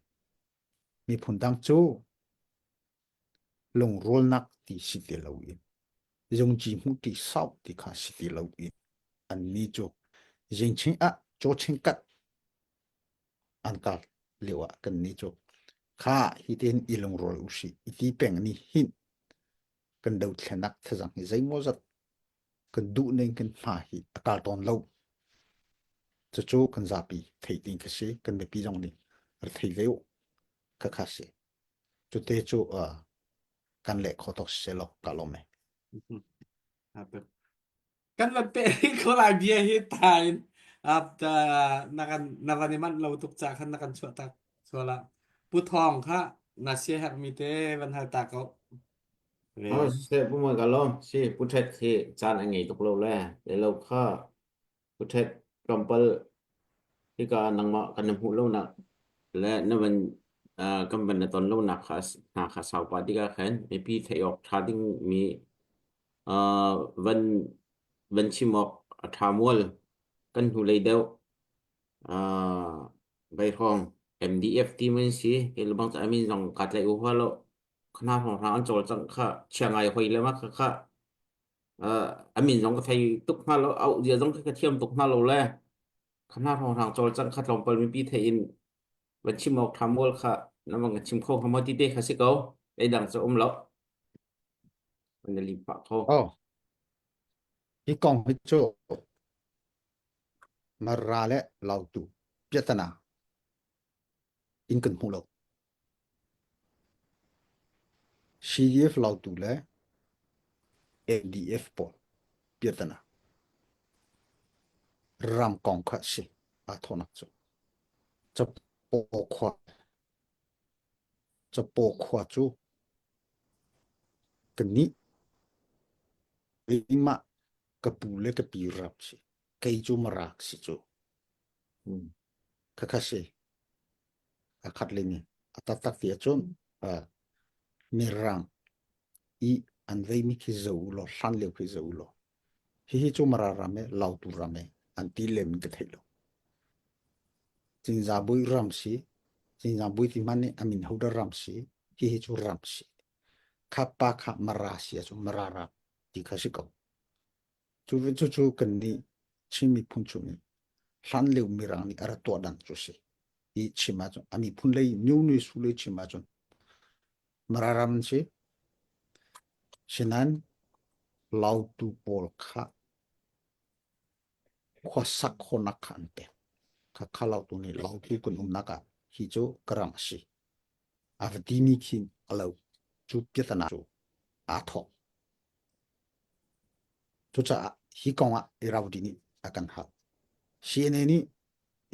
miphun dang cu lungrualnak ti si ti lo in zungci hmuh ti sau ti kha si ti lo in anni cu zingching ah cawching kat an kal lio ah kan ni cu kha hi tin i lungrual u si i ti peng ni hin kan dothlenak thazang hi zeimaw zat kan duh ning kan hma hi a kal tawn lo cucu kan zapi thei ding ka si kan mipi zong nih rak thei ve u kha kha si cute cu kan leh kho tok se lo ka lawm e Kan van pe ko lai bia hi ta in na kan na van i manh lo tuk ca khan na kan chuah tak suala pu thong kha na sia herh mi te van hal ta ko ve Oh, siseh pu moi ka lawm. Si pu Ṭhet hi caan a ngei tuk lo le le lo kha pu Ṭhet tlawmpal hika nangmah kan na hmuh lonak le na van uh, kan van na ton lonak kha hna kha sau pah tikah khan mipi theih awk ṭha ding mi uh, van van chim awk a ṭha mual kan hnulei deuh uh, Vaihrawng MDF ti mun si ke lubang ca min zong ka tlaih u hua lo khana hrawng hrang an cawlcangh kha chia ngai hoi le ma kha kha a min zong ka thei tuk hna lo auh zia zong ka thiam tuk hna lo le khana hrawng hrang cawlcangh kha tlawmpal mipi thei in van chim awk ṭha mual kha na van ka chim kho hnga maw ti te kha si ko dang cu um lo na lim pah kho oh hi kong hi cu Mara le Lautu piatana in kan hmu lo. CDF Lautu le NDF pawl piatana ram kong kha si aa thawnak cu. Capo khua Capo khua cu kannih keimah ka pu le ka pi ram si. Kei cu Marak si cu. Khakha si. A khat le mi. A taktak ti ahcun Mirang i an veimi khi zo u law hlan lio khi zo u law hihi cu Mara ram e Lautu ram e an ti lem in ka theih lo. Cinzabui ram si. Cinzabui ti hmanh nih a min hodah ram si. Hihi cu ram si. Kha pa kha Mara si ahcun Mara ram ti kha si ko. Cu cucu kannih Chin miphun chung in hlanlio Mirang nih a rak tuah dang cu si. I chim ahcun a miphun lei New Ni Su lei chim ahcun Mara ram an si. Sinain Lautu pawl kha khuasak khawhnak kha an pek. Kha kha Lautu nih Lautu kan umnak ah hi cu ka ram a si. A va timi khin a lo. Cu piatana cu aa thawk. Cucaah hi kong ah Irrawaddy nih a kan hal. CNA nih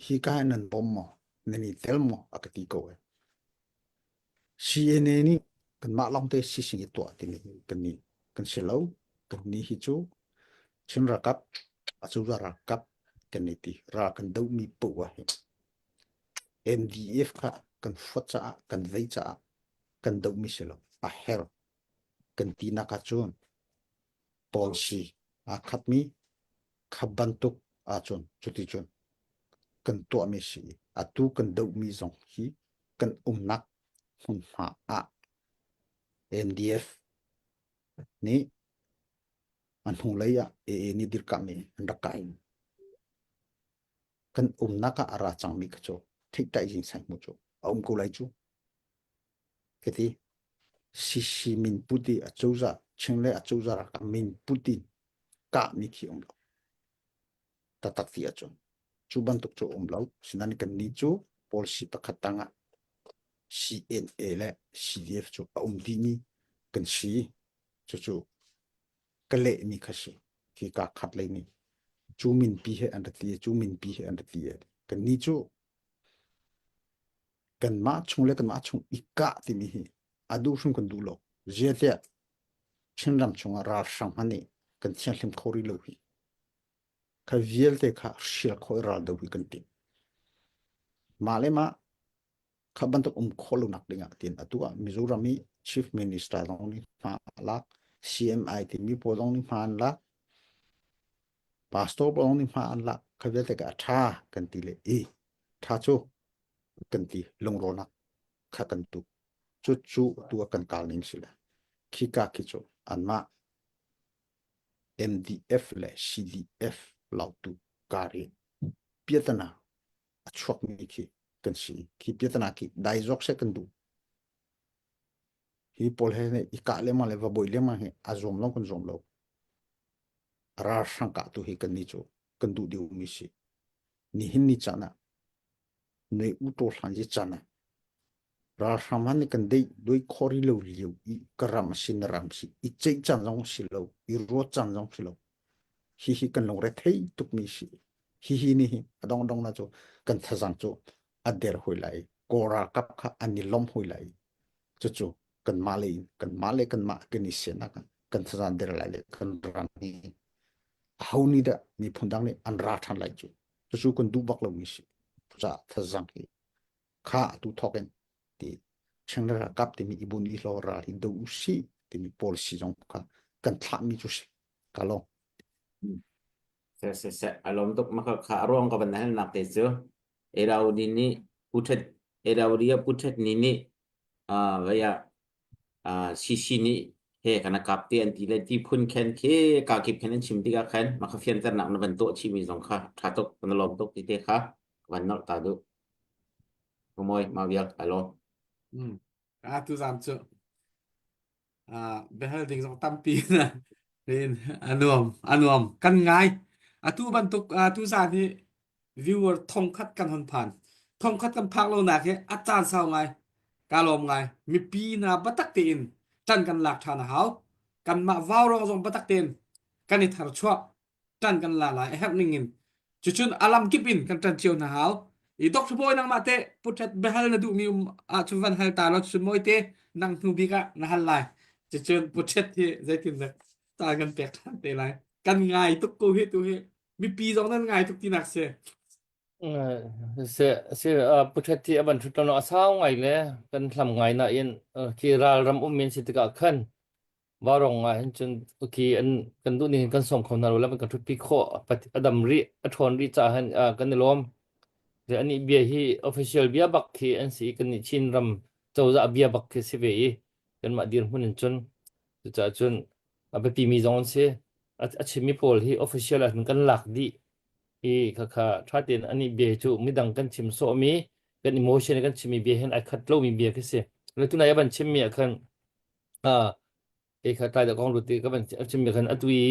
hi ka hi nan bawm maw? Nan i tel maw? A ka ti ko e. CNA nih kanmah lawngte sising i tuah timi kan nih kan si lo. Kan nih hi cu Chin ralkap, acozah ralkap kan i ti. Ral kan dohmi poah hi MDF kha kan fuat caah, kan vei caah kan dohmi si lo. A herh. Kan tinak ahcun policy aa khatmi. Kha bantuk ahcun cuticun kan tuahmi si i atu kan dohmi zong hi kan umnak hmunhma ah NDF nih a hnulei ah AA nih dirkamh in an rak kai. Kan umnak ah a ra cangmi kha cu theihtai jing sai mu cu a um ko lai cu. Ka ti. CC min put i acozah Chin le acozah ralkap min put in kahmi khi um lo. Taktak ti ahcun cu bantuk cu um lo. Sinain kannih cu policy pakhat tangah CNA le CDF cu a um dihmi kan si. Cucu ka lehmi kha si. Hi ka khat lei nih cu minpi he an ra ti cu minpi he an ra ti. Kannih cu kanmah chung le kanmah chung i kah timi hi a duh hrim kan duh lo. Ziatiah Chinram chungah ralhrang hmanh nih kan thianghlim kho rih lo hi. Kha vialte kha hrial khawh i ral do hi kan timh. Mah le mah kha bantuk um khawh lonak ding ah tiin atu ah Mizoram i Chief Minister zong nih hma a lak, CMI timi pawl zong nih hma an lak, pastor pawl zong nih hma an lak. Kha vialte kha a ṭha kan ti le i ṭha cu kan ti lungrawlnak kha kan tu. Cucu tu ah kan kal ning si le khika khi cu anmah MDF le CDF lautu kar i piatana a chuakmi khi kan si. Khi piatana khi dai zawk seh kan duh. Hi pawl he i kah lengmang le va boi lengmang hi a zuam long kan zuam lo. Ralhrang kah tu hi kan nih cu kan duh deuhmi si. Nihin ni caan ah nei u to hlan ji caan ah ralhrang hmanh nih kan deih doi khawh rih lo lio i ka ram a si na ram si i ceih caan zong si lo i ruat caan zong si lo hihi kan lungre thei tukmi si hihi ni hi a dong dong na cu kan thazang cu a der hoi lai kawl ralkap kha an i lom hoi lai cucu kanmah le in kanmah le kanmah kan i sianak kan thazang der lai le kan ram hi aho nih dah miphun dang nih an ra ṭhan lai cu cucu kan duh bak lomi si cucaah thazang hi kha atu thawk in ti Chinra ralkap timi ibun i hlaw ral hi do usih timi policy zong kha kan thlahmi cu si ka lawm. Se se se alom tuk ma kha kha ruang ka ban hal nak te cu Eraudi nih puthet Eraudi a puthet ni nih a vaya a CC nih he kana kap te an ti le ti phun khen khi ka kip khen an chim tikah khan ma kha fianter nak na van to chi mi zong kha tha tuk kan lom tuk ti te kha van nolh ta du Moi ma vial alo. Mm. A tu zan cu ah biahal ding zong tampi na in a nuam a nuam kan ngai atu bantuk tu zan hi viewer thongkhat kan hon phan thongkhat kan phak lo nak hi a caan sau ngai ka lawm ngai mipi hna batak tein ṭan kan lak ṭhan a hau kanmah vau rong zong batak tein kan i thar chuah ṭan kan la lai a herh ning in cucun a lam kip in kan ṭan cio hna hau i Dr. Bawi nangmah teh putret biahal na duhmi um ahcun van hal ta law cun mawi te nang hnu bik ah na hal lai cucun putret hi zeitin dah caan kan pek ṭhan te lai kan ngai tuk ko hi tu hi mipi zong nan ngai tuk tinak si Se se putret hi a van ṭhut lo a sau ngai le kan hlam ngai na in khi ral ram um in si tikah khan Vaurawng ah hin cun khi an kan duh ning kan sawm kho hna lo le kan ṭhutpi khawh a dam rih a ṭhawn rih caah hin kan i lawm. Anih bia hi official bia bak khi an si i kannih Chin ram cozah bia bak khi si ve i kanmah dirhmun in cun cucaah cun a biapimi zong an si. A chimmi pawl hi official ah hin kan lak dih i khakha ṭha tein anih bia hi cu midang kan chim sawhmi kan emotion kan chimmi bia hin ai khat lomi bia khi si. Le tunai a van chimmi ah khan Ah, kei kha tlai dah kong lut i ka van chimmi khan atu i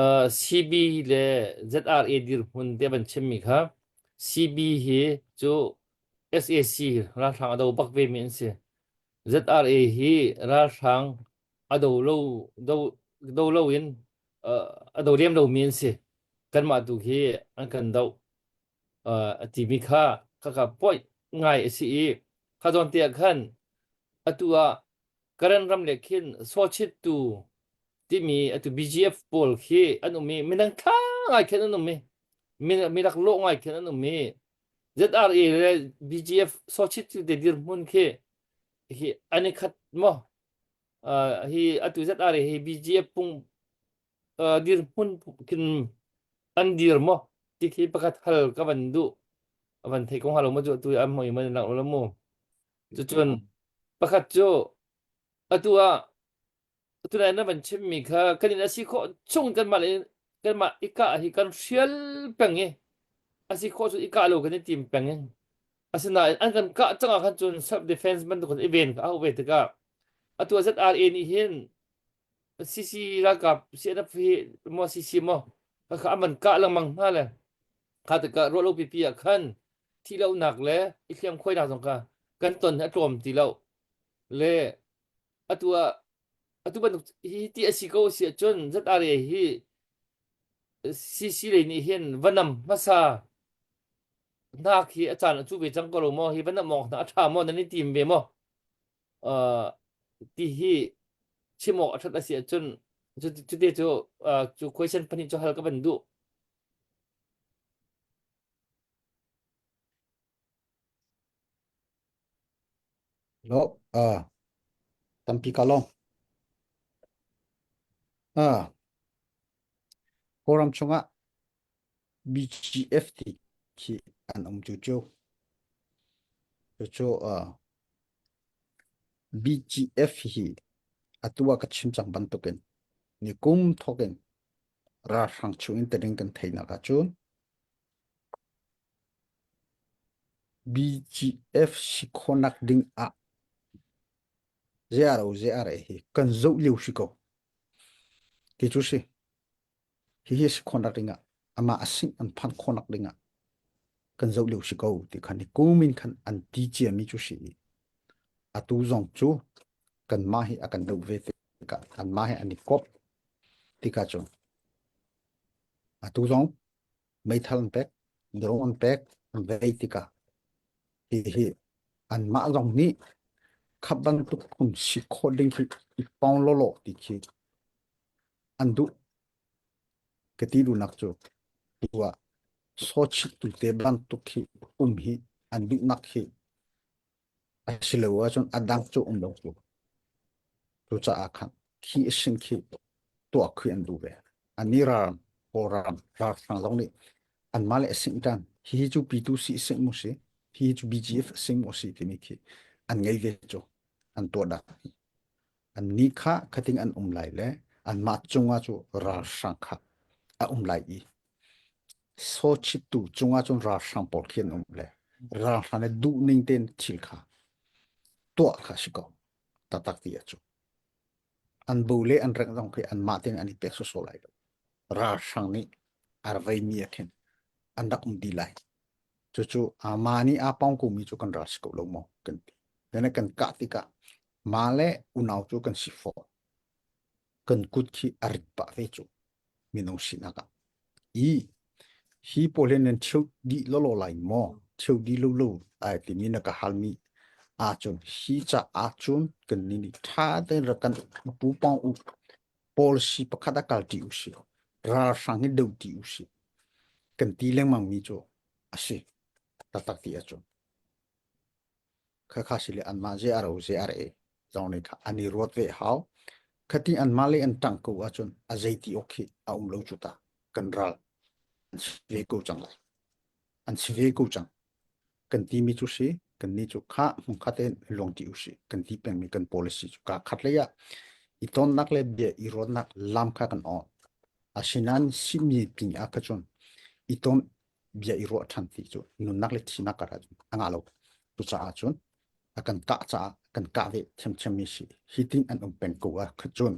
uh, CB le ZRA dirhmun te van chimmi kha CB hi cu SAC ralhrang a do bak ve mi an si. ZRA hi ralhrang a do lo do do lo in uh, a do lem lo mi an si. Kanmah tu khi an kan do uh, a timi kha khakha point ngai a si i kha zawn te ah khan atu ah Karen ram le khin sawchittu timi atu BGF pawl khi an um i minang tha ngai khin an um i mirak lawh ngai khin an um i ZRA le BGF sawchittu te dirhmun khi hi an i khat maw uh, hi atu ZRA hi BGF pung uh, dirhmun khin. an dir maw ti khi pakhat hal ka van duh a van thei ko hnga lo maw cu atu an hmoi man lang lo mu cucun pakhat cu atu ah tunai na van chimmi kha kan in a si khawh chung kanmah le kanmah i kah hi kan hrial peng i a si khawh cu i kah lo kan i tim peng i asinain an kan kah cang ah khan cun self defense bantuk in i ven kha a hau ve tikah atu ZRA nih hin CC ralkap CNF hi maw CC maw kha an van kah lengmang hna le kha tikah ruah lo pipi ah khan thih lonak le i hliam khuainak zong kha kan ton hi a tlawm ti lo le atu ah atu bantuk hi ti a si ko si ahcun ZRA hi CC lei nih hin va nam hmasa hna khi a caan a cu ve cang ko lo maw hi va nam awk hna a ṭha maw nan i tim ve maw uh, ti hi chim awk a ṭhat a si ahcun cute cu uh, cu question pahnih cu hal ka van duh. Lo, uh, tampi ka lawm. Uh, Kawlram chungah BGF ti khi an um cu cu. Cucu uh, BGF hi atu ah ka chim cang bantukin ni kum thawkin ralhrang chungin tiring kan theihnak ahcun BGF si khawhnak ding ah ZRO ZRA hi kan zoh lio si ko. Ti cu si. Hihi si khawhnak ding ah amah a singh an phanh khawhnak ding ah kan zoh lio si ko ti khan hi kum in khan an ti ciami cu si i atu zong cu kanmah hi a kan doh ve tikah anmah hi an i kop tikah cun atu zong meithal an pek drone an pek an vei tikah hihi anmah zong nih kha bantuk phun si khawh ding khi i pong lawlaw ti khi an duh ka ti duhnak cu tu ah sawchit tu te bantuk khi um hi an duhnak khi a si lo ahcun a dang cu um lo cu cucaah khan khi sin khi tuah khi an duh ve ani ral kawlram ralhrang zong nih anmah le sing tan hihi cu P2C sing mu si hihi cu BGF sing mu si timi khi an ngei ve cu an tuah dak an ni kha khating an um lai le anmah cungah cu ralhrang kha a um lai i sochittu cungah cun ralhrang pawl khi an um le ralhrang le duh ning tein thil kha tuah kha si ko taktak ti a cu an bu le an reng zong khi anmah tein an i pek sawsawh lai lo ralhrang nih arvei mi a khin an rak um dih lai cucu ama nih aa pong ko mi cu kan ral si ko lo maw kan ti then kan kah tikah ma le unau cu kan si fawn kan kut khi a rit pah ve cu minung sinak ah i hi pawl hi nan cheu dih lawlaw lai maw cheu dih lo lo ai timi na ka halmi ahcun hi ca ahcun kan ni nih ṭha tein rak kan pu pong u policy pakhat a kal ṭi u si ralhrang hi do ṭi u si kan ti lengmang mi cu a si taktak ti ahcun Khakha si le anmah ze a ro ze a re zong nih kha an i ruat ve hau. Khati anmah le an ṭang ko ahcun a zeiti awk khi a um lo cu ta. Kan ral an si ve ko cang lai. An si ve ko cang. Kan timi cu si, kan nih cu kha hmunkhat in luangṭi u si. Kan ti pengmi kan policy cu kaa khat lei ah i tonnak le bia i ruatnak lam kha kan on. Asinain simi ping ah kha cun i ton bia i ruah ṭhan ti cu nunnak le thihnak kar ah a ngah lo. Cucaah cun a kan kah caah kan kah ve ṭhiamṭhiam mi si. Hi tin an um peng ko ah cun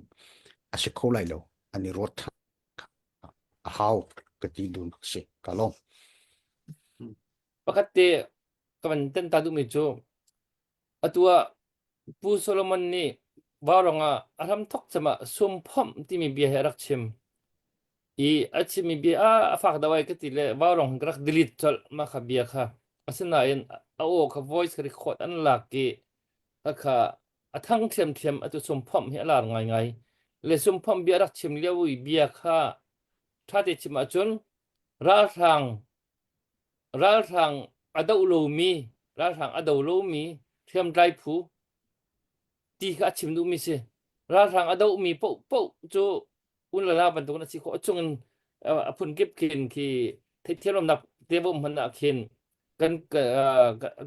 a si kho lai lo. An i ruat ṭhan a hau ka ti dun si. Ka lawm. Pakhat te ka van ten ta duhmi cu atu ah Pu Solomon nih vaurawng ah a hramthawk cem ah sumphomh timi bia hi a rak chim. I a chimmi bia ah a fak deuh ai ka ti le vaurawng ka rak delete colh mah kha bia kha. Asinain a aw kha voice kha record an lak i khakha a thang ṭhiamṭhiam atu sumphomh hi a lar ngaingai. Le sumphomh bia a rak chim lio i bia kha ṭha te chim ahcun ralhrang Ralhrang a doh lomi, ralhrang a do lomi hriamtlai phu ti kha a chim duhmi si. Ralhrang a dohmi paohpaoh cu unlala bantukin a si khawh chungin. A phunkip khin khi theihthiam te bom hman ah khin kan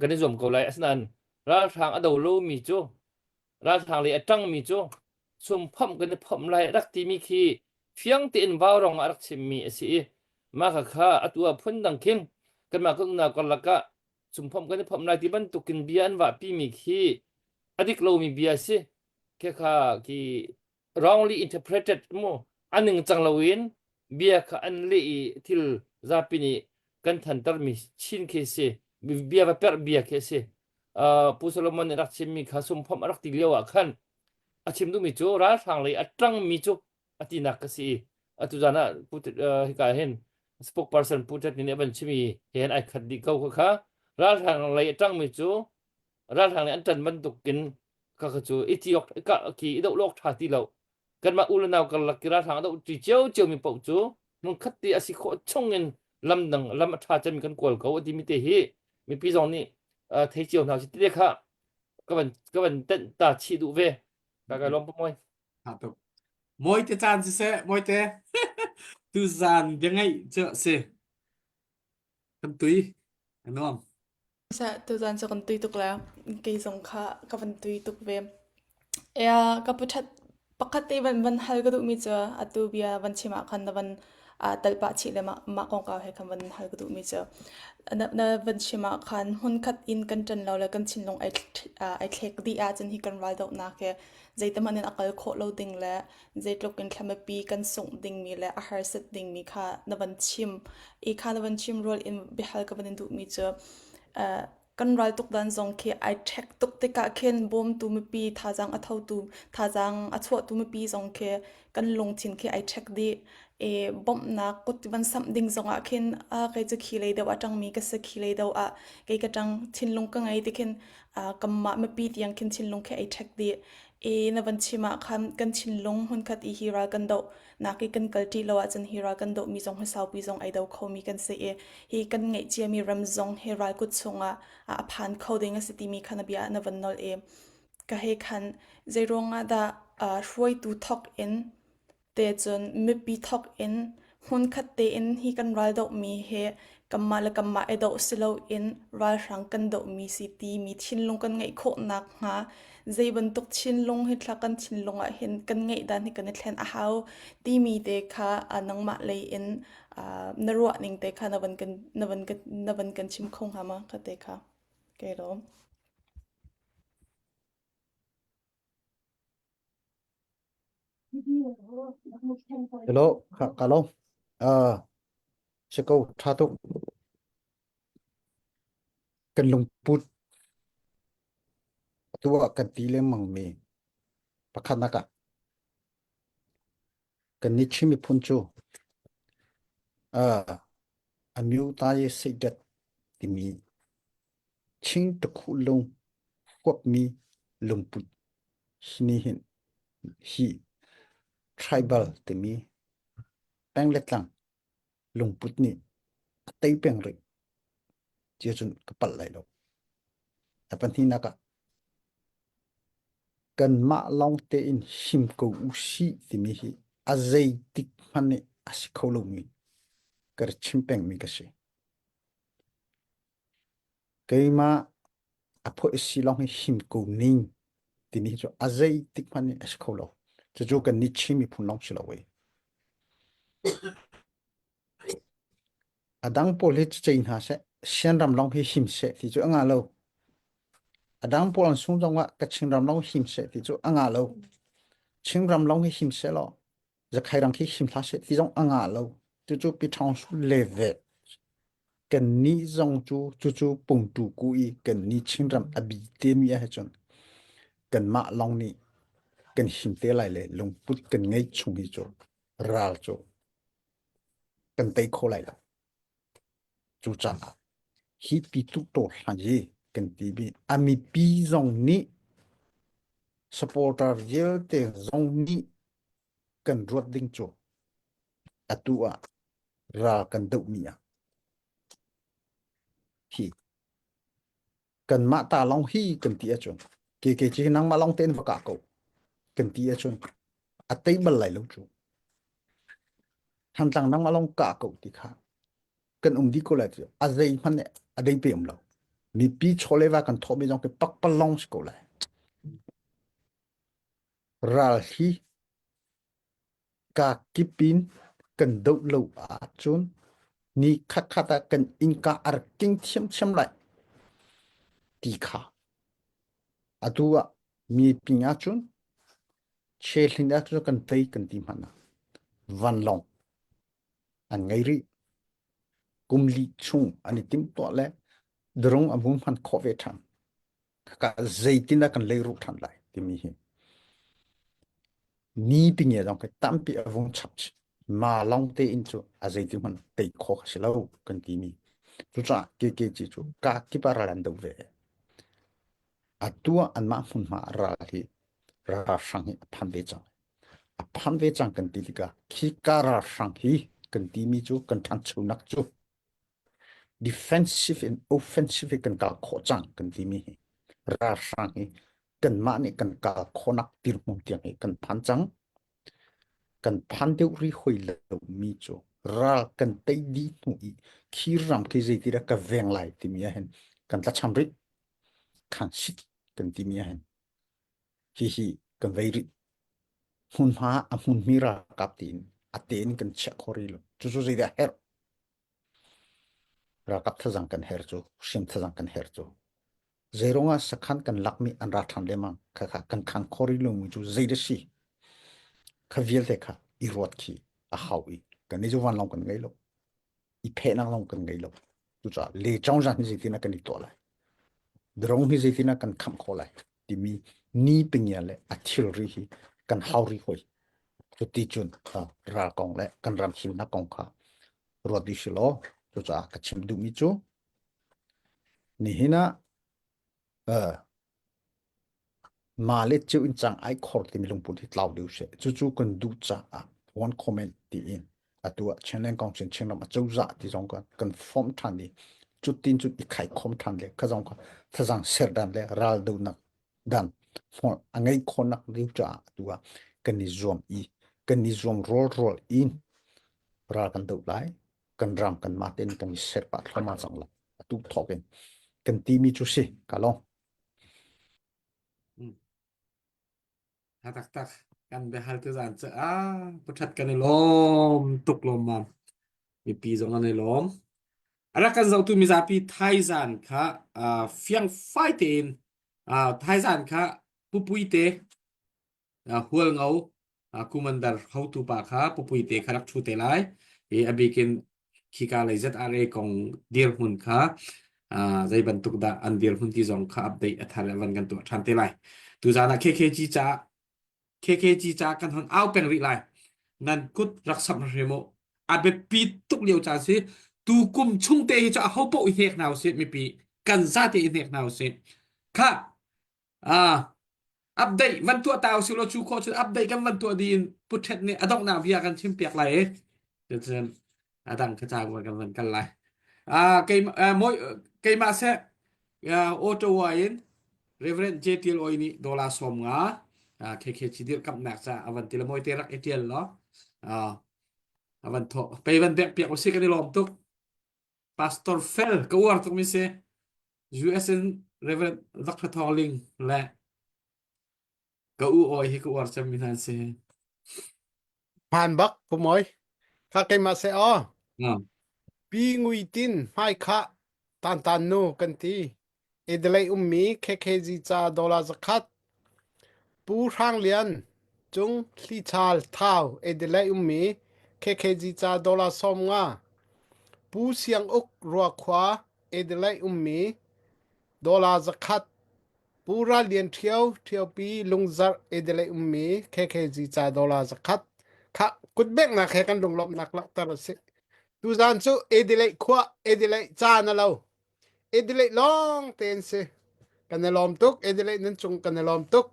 kan i zuam ko lai. Asinain ralhrang a do lomi cu ralhrang lei a ṭangmi cu sumphomh kan i phomh lai rak timi khi fiang tein vaurawng ah rak chimmi a si i mah kha kha atu ah phundang khin kanmah kan unau karlak ah sumphomh kan i phomh lai ti bantukin bia an vahpimi khi a dik lomi bia a si. Khi kha khi wrongly interpreted mu a ningcang loin bia kha an leh i thil zapi nih kan thantermi chin khi si bia va perh bia khi a si. Uh, Pu Solomon nih rak chimmi kha sumphomh a rak ti lio ah khan a chim duhmi cu ralhrang lei a ṭangmi cu a tinak ka si i atu zan ah Pu uh, hika hin spokesperson Pu Tet nih a van chim i he hin ai khat dih ko kha kha ralhrang lei a ṭangmi cu ralhrang lei an ṭan bantukin kha kha cu i ti awk ka ki i doh lawk ṭha ti lo kanmah u le nau karlak ki ralhrang a doh ṭi cio ciomi paoh cu hmunkhat ti a si khawh chung in lam dang lam a ṭha cemmi kan kawl ko a timi te hi mipi zong nih thei cio hna usih ti kha ka van ka van tenh ta chih duh ve ka ka lawm pa moi Ha tuk. Mawi te caan siseh, mawi te. Tu zan bia ngaih cu si. Kan tui. A nuam. Sa tuzan cu kan tui tuk le kei zong kha ka van tui tuk ve. Ea ka pu ṭhat pakhat te van van hal ka duhmi cu atu bia van chim ah khan na van aa tal pah chih le mah mah kongkau he khan van hal ka duhmi cu na, na van chim ah khan hmunkhat in kan ṭan lo le kan thinlung ai ai thlek dih ahcun hi kan raldohnak hi zeitihmanh in a kal khawh lo ding le zeitluk in thlamipi kan sungh dingmi le a harsat dingmi kha na van chim i kha na van chim rual in biahal ka van in duhmi cu uh, kan ral tuk dan zong khi ai ṭhek tuk tikah khin bawmtu mipi thazaang a thotu thazaang a chuahtu mipi zong khi kan lungthin khi ai ṭhek dih e bawmhnak kut van samh ding zongah khin a kei cu khi lei deuh a ṭangmi ka si khi lei deuh ah kei ka ṭang thinlung ka ngei ti khin kanmah mipi tiang khin thinlung khi ai ṭhek dih i na van chim ah khan kan thinlung hmunkhat i hi ral kan doh nak i kan kal ṭi lo ahcun hi ral kan dohmi zong hi saupi zong ai do khomi kan si i hi kan ngeih ciami ram zong hi ral kut chungah a phan kho ding a si timi kha na bia ah na van nolh i ka he khan zeiruangah dah hruaitu thawk in Te cun mipi thawk in hmunkhat tein hi kan ral dohmi hi kanmah le kanmah i doh si loin ralhrang kan dohmi si timi thinlung kan ngeih khawh nakhnga zei bantuk thinlung hi thla kan thinlung ah hin kan ngeih dan hi kan i thlen a hau timi te kha nangmah lei in na ruah ning te kha na van kan na van kan na van kan chim kho hnga ma kha te kha kei lawm. Hello, ka ka lawm. Uh, si ko ṭha tuk. Kan lungput atu ah kan ti lengmang mi pakhatnak ah kan nih Chin miphun cu uh, Amyothaye Seidat timi Chin tukhu lung huapmi lungput hi nih hin hi tribal timi peng le tlang lungput nih a tei peng rih tia cun ka palh lai lo. A pahnihnak ah kanmah lawng tein him ko u sih timi hi a zeitik hmanh nih a si kho lomi ka rak chim pengmi ka si. Keimah a phoih si lawng hi him ko ning timi hi cu a zeitik hmanh nih a si kho lo. Cucu kan nih Chin miphun lawng si lo ei. A dang pawl hi cei hna seh, Sianram lawng hi him seh ti cu a ngah lo. A dang pawl an sung zong ah ka Chinram lawng him seh ti cu a ngah lo. Chinram lawng hi him seh law Zakhai ram khi him hlah seh ti zong a ngah lo. Cucu Pi Ṭhawng Su le ve. Kannih zong cu cucu pungtu ku i kannih Chinram a bi temi ahcun kanmah lawng nih kan him te lai le lungput kan ngeih chung hi cu ral cu kan tei kho lai lo. Cucaah hi pitu taw hlan hi kan ti bi a mipi zong nih supporter vialte zong nih kan ruat ding cu atu ah ral kan dohmi ah hi kanmah ta lawng hi kan ti ahcun ke ke ci nangmah lawng tein va kah ko kan ti ahcun a tei bal lai lo cu. Thantlang nangmah lawng kah ko ti kha kan um dih ko lai cu a zei hmanh nih a dei pe um lo. Mipi chawleva kan thawhmi zong khi pakpalawng si ko lai. Ral hi kakip in kan doh lo ahcun ni khatkhat ah kan innka a rak king thiamthiam lai ti kha atu ah mi ping ahcun chehlin ahcun kan tei kan ti hmanh ah vanlawng an ngei rih kum li chung an i timhtuah le drone a vung hman khawh ve ṭhan Khaka zeitindah kan leirulh ṭhan lai timi hi ni pinge zong khi tampi a vung chap chih. Ma lawng tein cu a zeiti hmanh tei khawh a si lo kan timi. Cucaah KKG cu ka kip ah ral an do ve. Atu ah anmah hmunhma ah ral hi ralhrang hi a phan ve cang. A phan ve cang kan ti tikah khi ka ralhrang hi kan timi cu kan ṭhanchonak cu Defensive in offensive in kan kal khawh cang kan timi hi ralhrang hi kanmah nih kan kal khawhnak dirhmun tiang hi kan phan cang. Kan phan deuh rih hoi lomi cu ral kan tei dih hnu i khi ram khi zeitidah ka veng lai timi ahhin kan tlacham rih. Khan sit kan timi ahhin hihi kan vei rih. Hmunhma a hmunmi ralkap tiin a tein kan chiah kho rih lo. Cucu zeidah herh? Ralkap thazang kan her cu, hriam thazang kan her cu. Zeiruang ah sakhan kan lakmi an ra ṭhan lengmang. Khakha kan khang kho rih lomi cu zei dah si? Kha vialte kha i ruat khi a hau i kannih cu vanlawng kan ngei lo. I phehnak lawng kan ngei lo. Cucaah le congzang hi zeitin ah kan i tuah lai? Drone hi zeitin ah kan khamh khawh lai? Timi ni pingia le a thilri hi kan hau rih hoi. Cuti cun ral kong le kan ram himnak kong kha ruat dih si law cucaah ka chim duhmi cu nihin ah uh, ma le ceu in cang ai khor timi lungput hi tlau deuh seh cucu kan duh caah one comment tiin atu ah Chinland Council Chinram acozah ti zong kan kan form than i cutin cun i khai khom than le kha zong kha thazang ser dan le ral donak dan hmual a ngei khawhnak ding caah atu ah kan i zuam i kan i zuam rawlrawl in ral kan doh lai kan ram kan mah tein kan i ser pah thluahmah cang lai atu thawk in kan timi cu si ka lawng Ha taktak kan biahal tu zan cu ah puthat kan i lawm tuk lawm mam mipi zong an i lawm a rak kan zohtu mizapi thaizan kha uh, fiang fai tein uh, thaizan kha pupui te uh, hual ngo uh, kumandar hotu pa kha pupui te kha rak thu te lai i a bikin khika lei ZRA kong dirhmun kha uh, zei bantuk dah an dirhmun ti zong kha update a thar van kan tuah ṭhan te lai tuzan ah KKG ca KKG ca kan hon au peng rih lai nan kut rak samh hrim u a biapi tuk lio caan si tu kum chung te hi cu a ho poh i hnek hna usih mipi kan zate i hnek hna usih kha Ah, update van tuah ta usih law cu khawh cun update kan van tuah dih in puthet nih a donghnak bia kan chim piak lai i cun a dang ka ca kan van kal lai. Ah, keimah uh, moi keimah seh uh, Ottawa in Reverend J. T. Oi nih dollar 50 uh, KKG dirkamnak ca a van ti le moi te rak i tial lo. Uh, a van thawh. Pei van bek piak usih kan i lawm tuk. Pastor Fel ka uar tuk mi si. US in Reverend Dr. Thawng Ling le ka u awi hi ka uar cemmi hna an si. Hmaan bak Pu Mawi. Kha keimah seh aw. Ah. Pi Ngui Tin hmai khah tan tan nu kan ti. Adelaide ummi KKG ca dollar zakhat. Pu Hrang Lian cung Hlichal Thau Adelaide ummi KKG ca dollar 50. Pu Siang Uk Ruakhua Adelaide ummi dollar zakhat Pu Ral Lian Ṭhio Ṭhiopi Lungzarh Adelaide ummi KKG ca dollar zakhat kha kutbeknak he kan lunglawmhnak langhter a si. Tuzaan cu Adelaide khua Adelaide ca na lo. Adelaide lawng tein si. Kan i lawm tuk. Adelaide nan cung kan i lawm tuk.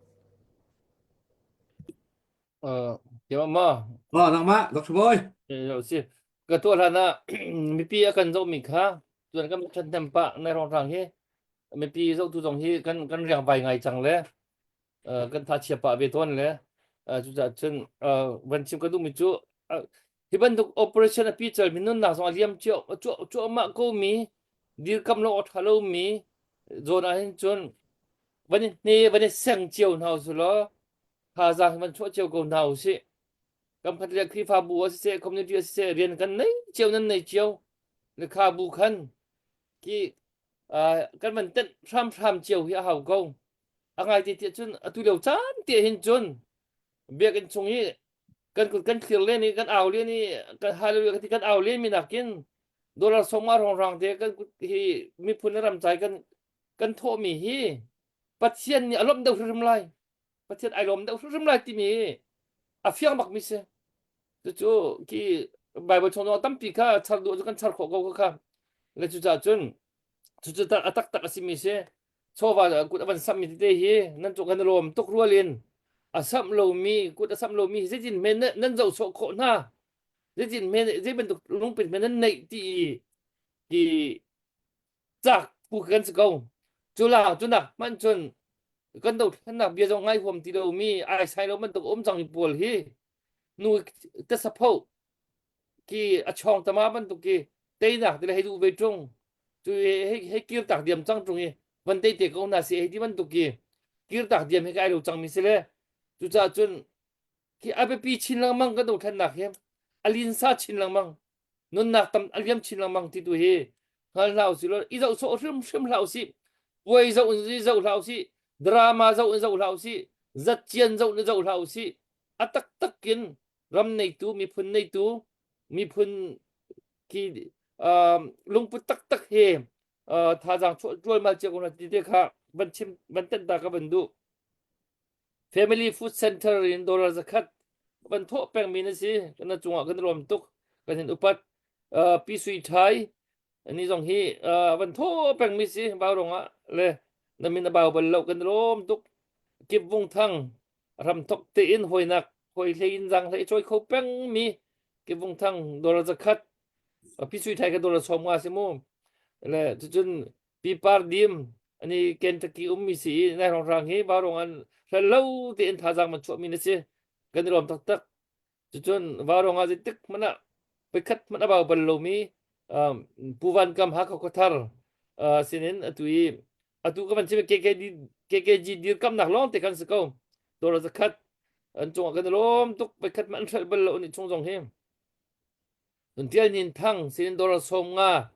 Uh, Keimah ma? Oh, nangmah, Dr. Boy. Eh, si. Ka tuah hlan ah mipi a kan zohmi kha tuan kan ṭhathnem pah nai rong hi mipi zohtu zong hi kan kan riang vai ngai cang le uh, kan tha chia pah ve tawn le uh, cucaah cun uh, van chim ka duhmi cu uh, Hi bantuk operation a pical mi nunnak zong a liam cio cuahmah ko mi dirkam lo a ṭha lomi zawn ah hin cun van i hne van i seng cio hna usih law thazaang hi van chuah cio ko hna usih. Kam khat le Khrihfabu ah siseh community ah siseh rian kan nei cio nan nei cio le kha bu khan ki kan van tenh hramhram cio hi a hau ko. A ngai te tiah cun atu lio caan te hin cun biakinn chung i kan kut kan thlir len i kan au len i kan hallelujah kan ti kan au len mi nakin dollar sawma rongrang te kan kut hi miphun le ramcai kan kan thawh mi hi Pathian nih a lawmh deuh hrimhrim lai Pathian ai lawm deuh hrimhrim lai timi a fiang bak mi si cucu khi Bible chung zong tampi kha char duh cu kan char khawh ko kha le cucaah cun cucu a taktak a simi si chawva kut a van samhmi tete hi nan cung kan i lawm tuk rual in a samh lomi kut a samh lomi hi zeitin hme nan zoh sawh khawh hna zeitin hme zei bantuk lungput hme nan neih ti i ti cak phu kan si ko cu la cu nak hmanh cun kan dothlennak bia zong ngai huam ti lomi ai sai lo bantuk um cang mi pawl hi nu tasapho ki a chawng tama bantuk ki teinak ti le hei duh ve ṭung cu hei hei kir tak diam cang ṭung i van tei te ko hna si hei ti bantuk ki kir tak diam hi ka ai lo cang mi si le cucaah cun khi a biapi chin lengmang kan dothlennak hi a linsa chin lengmang nunnak tam a liam chin lengmang ti tu hi hngal hlah usih law i zoh sawh hrimhrim hlah usih puai zoh in zoh hlah usih drama zoh in zoh hlah usih zatcian zoh in zoh hlah usih a taktak in ram neitu miphun neitu miphun khi um, lungput taktak he uh, thazaang chuah ṭualmal cio ko hna ti te kha van chim van tenh ta ka van duh family food center in dollar zakhat van thawh pengmi na si kan cungah kan lawm tuk kan hin upat uh, pi sui thai ani zong hi uh, van thawh pengmi si bau rongah le na min a bau bal lo kan lawm tuk kip vung thang ramthok tein hawinak hawi hlei in zang hlei cawi kho peng mi kivung thang dollar zakhat pi sui thai ka dollar som nga si mu le cucun pi par dim ani Kentucky um mi si i nai rong rang hi ba rong an hral lo tein thazaang man chuah mi na si kan i lawm taktak Cucun vaurawng ah zeitik hmanh ah voikhat hmanh a bau bal lomi um, Pu Van Kam Hakha Khuathar uh, sinin atu i atu ka van chim KKD KKG dirkamnak lawng te kan si ko. Dollar zakhat an cungah kan i lawm tuk voikhat hmanh an hrelh bal lo ni chung zong hi. Cun Tial Hnin Thang sinin dollar 50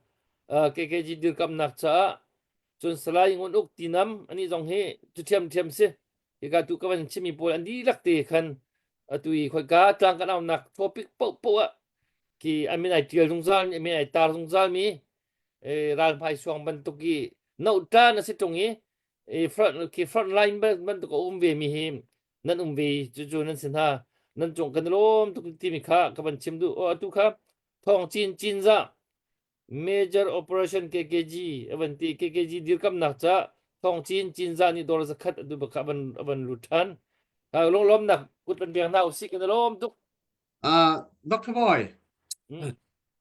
uh, KKG dirkamnak caah cun Salai Ngun Uk Tinam ani zong hi cu ṭhiamṭhiam si. Hika tu ka van chimmi pawl an dihlak te khan atu i khoika tlang kan aunak topic paohpaoh ah khi a min ai ṭial zungzal mi a min ai tar zungzal mi ralhmai suang bantuk i nohṭan a si ṭung i front khi front line bantuk a um ve mi hi nan um ve cucu nan si hna nan cung kan lawm tuk timi kha ka van chim duh atu kha thawng cin cin za Major Operation KKG a van ti KKG dirkamnak ca thawng cin cinzah nih dawr zakhat atu bak a van a van lut ṭhan. Lunglawmnak kut van beng hna usih kan i lawm tuk. Uh, Dr. Boy, Hmm.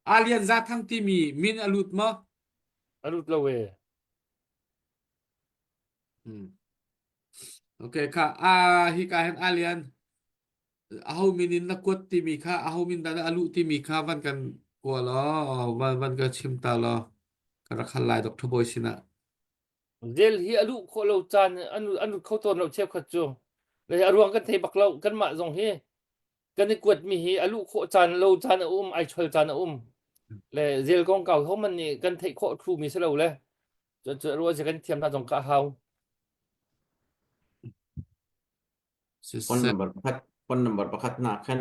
Alian Zathang timi min a lut maw? A lut lo e. Hmm. Okay, kha ah hi ka hen Alian aho min in na kuat timi kha aho min dah a luh timi kha van kan kua law van van ka chim ta law ka rak hal lai Dr. Bawi sinah Del hi a luh khawh lo caan an an lut kho tawn lo cheukhat cu le a ruang kan thei bak lo kanmah zong hi kan i kuat mi hi a luh khawh caan lo caan a um ai chol caan a um le zel kong kau ho man nih kan theih khawh thlu mi si lo le cu cu ruah si kan thiam hna zong ka hau Phone number pakhat phone number pakhat na khan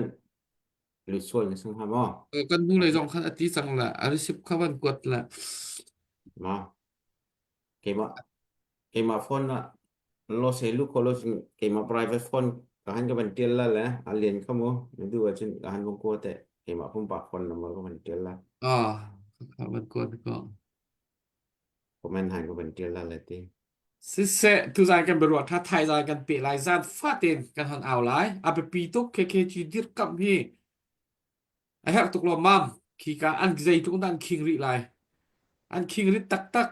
lut sual na sung ha maw? Kan hnu lei zong khan a ti cang la a receipt kha van kuat la. Ma keimah keimah phone na lo se lu ko lo keimah private phone ka han ka van tial la le a lian kha mu na du ahcun ka han vung kuat te keimah pumpak phone number ka van tial la. Ah ka van kuat ko. Comment han ka van tial la le ti. Siseh, tuzan kan biaruah ṭha thaizan kan peh lai zan fatin kan hon au lai. A biapi tuk KKG dirkamh hi a herh tuk lawmmam. Khika an zeitluk dah an khing rih lai. An khing rit taktak.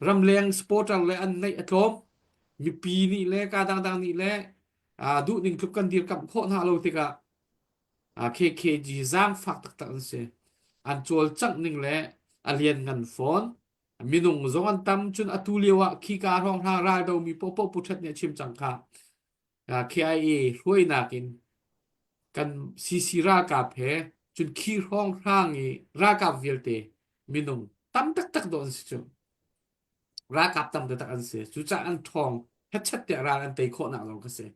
Ramleng supporter le an neih a tlawm. Mipi nih le ka dangdang nih le duh ning tluk kan dirkamh khawh hna lo tikah. KKG zaangfak taktak an si. An cawlcangh ning le a lianngan fawn. Minung zong an tam cun atu lio ah khika hrawnghrang raldo mi poahpoah Pu Ṭhet nih a chim cang kha. KIA hruainak in kan CC ralkap he cun khi hrawnghrang i ralkap vialte minung tam taktak dawh an si cu. Ralkap tam taktak an si. Cucaah an ṭhawng hetchet tiah ral an tei khawhnak zong kha si.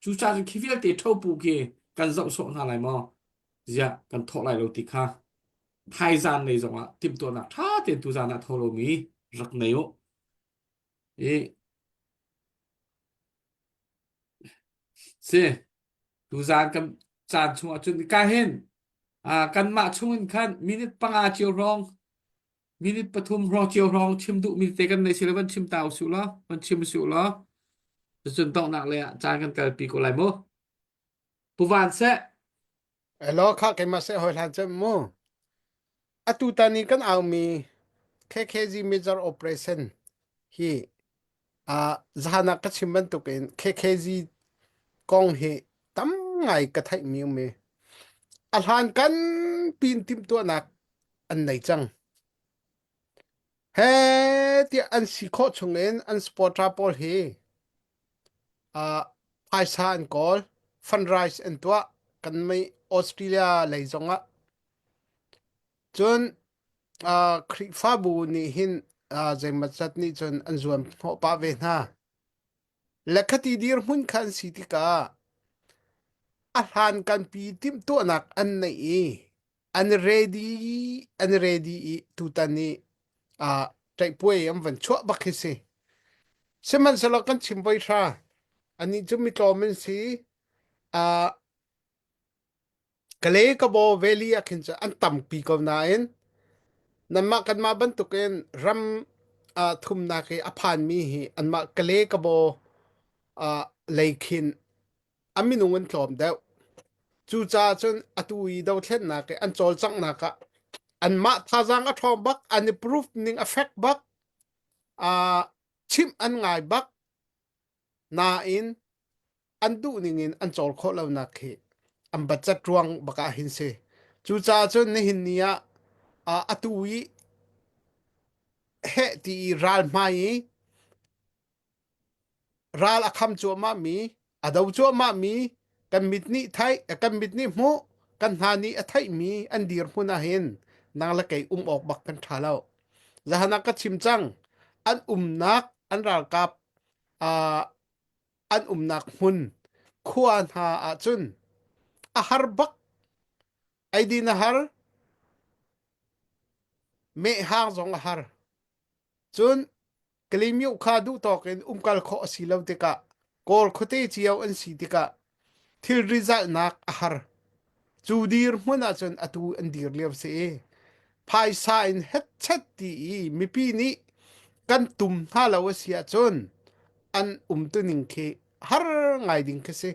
Cucaah cun khi vialte ṭhopu khi kan zoh sawh hna lai maw? Ziah kan thawh lai lo ti kha thaizan lei zongah timhtuahnak ṭha tein tuzan ah tho lomi rak nei u. I si tuzan kan caan chungah cun ka hin kanmah chungin khan minute panga cio hrawng minute pathum hrawng cio hrawng chim duhmi te kan nei si le van chim ta usih law van chim usih law cun donghnak lei ah caan kan kalpi ko lai mu Pu Van seh Hello kha keimah seh hoi hlan cem mu. Atu tan i kan aumi KKG Major Operation hi uh, zahan ah ka chim bantukin KKG kong hi tam ngai ka theihmi um i a hlan kan pin timhtuahnak an nei cang. He tiah an si khawh chungin an supporter pawl hi uh, phaisa an kawl, fundraise an tuah kan mei Australia lei zongah. Cun uh, Khrihfabu nih hin uh, zeimawzat nih cun an zuam hnawh pah ve hna. Le khati dirhmun kha an si tikah a hlan kanpi timhtuahnak an neih i an ready an ready i tutan i uh, ṭaihpuai an van chuah bak hi si. Sihmanhsehlaw kan chim voi hra anih cu mitlawm an si uh, Kale Kabaw Valley ah khin cun an tampi ko nain nanmah kanmah bantukin ram uh, thumnak i a phanmi hi anmah Kale Kabaw uh, lei khin a minung an tlawm deuh. Cucaah cun atu i dothlennak i an cawlcanghnak ah anmah thazaang a ṭhawng bak, an i proof ning a fek bak, uh, chimh an ngai bak. Nain an duh ning in an cawl khawh lonak hi an budget ruang bak ah hin si. Cucaah cun nihin ni ah uh, atu i heh ti i ral hmai i ral a kham cuahmah mi a do cuahmah mi kan mit nih theih kan mit nih hmuh kan hna nih a theih mi an dirhmun ah hin nang le kei um awk bak kan ṭha lo. Zahan ah ka chim cang an umnak an ralkap uh, an umnak hmun khua hna ahcun a har bak eidin a har mehhang zong a har cun Kalymyo kha duh tawk in umkal khawh a si lo tikah Kawl khuate cio an si tikah thilri zalhnak a har. Cu dirhmun ahcun atu an dir lio si i phaisa in hetchet ti i mipi nih kan tum hna lo a si ahcun an umtuning khi har ngai ding khi si.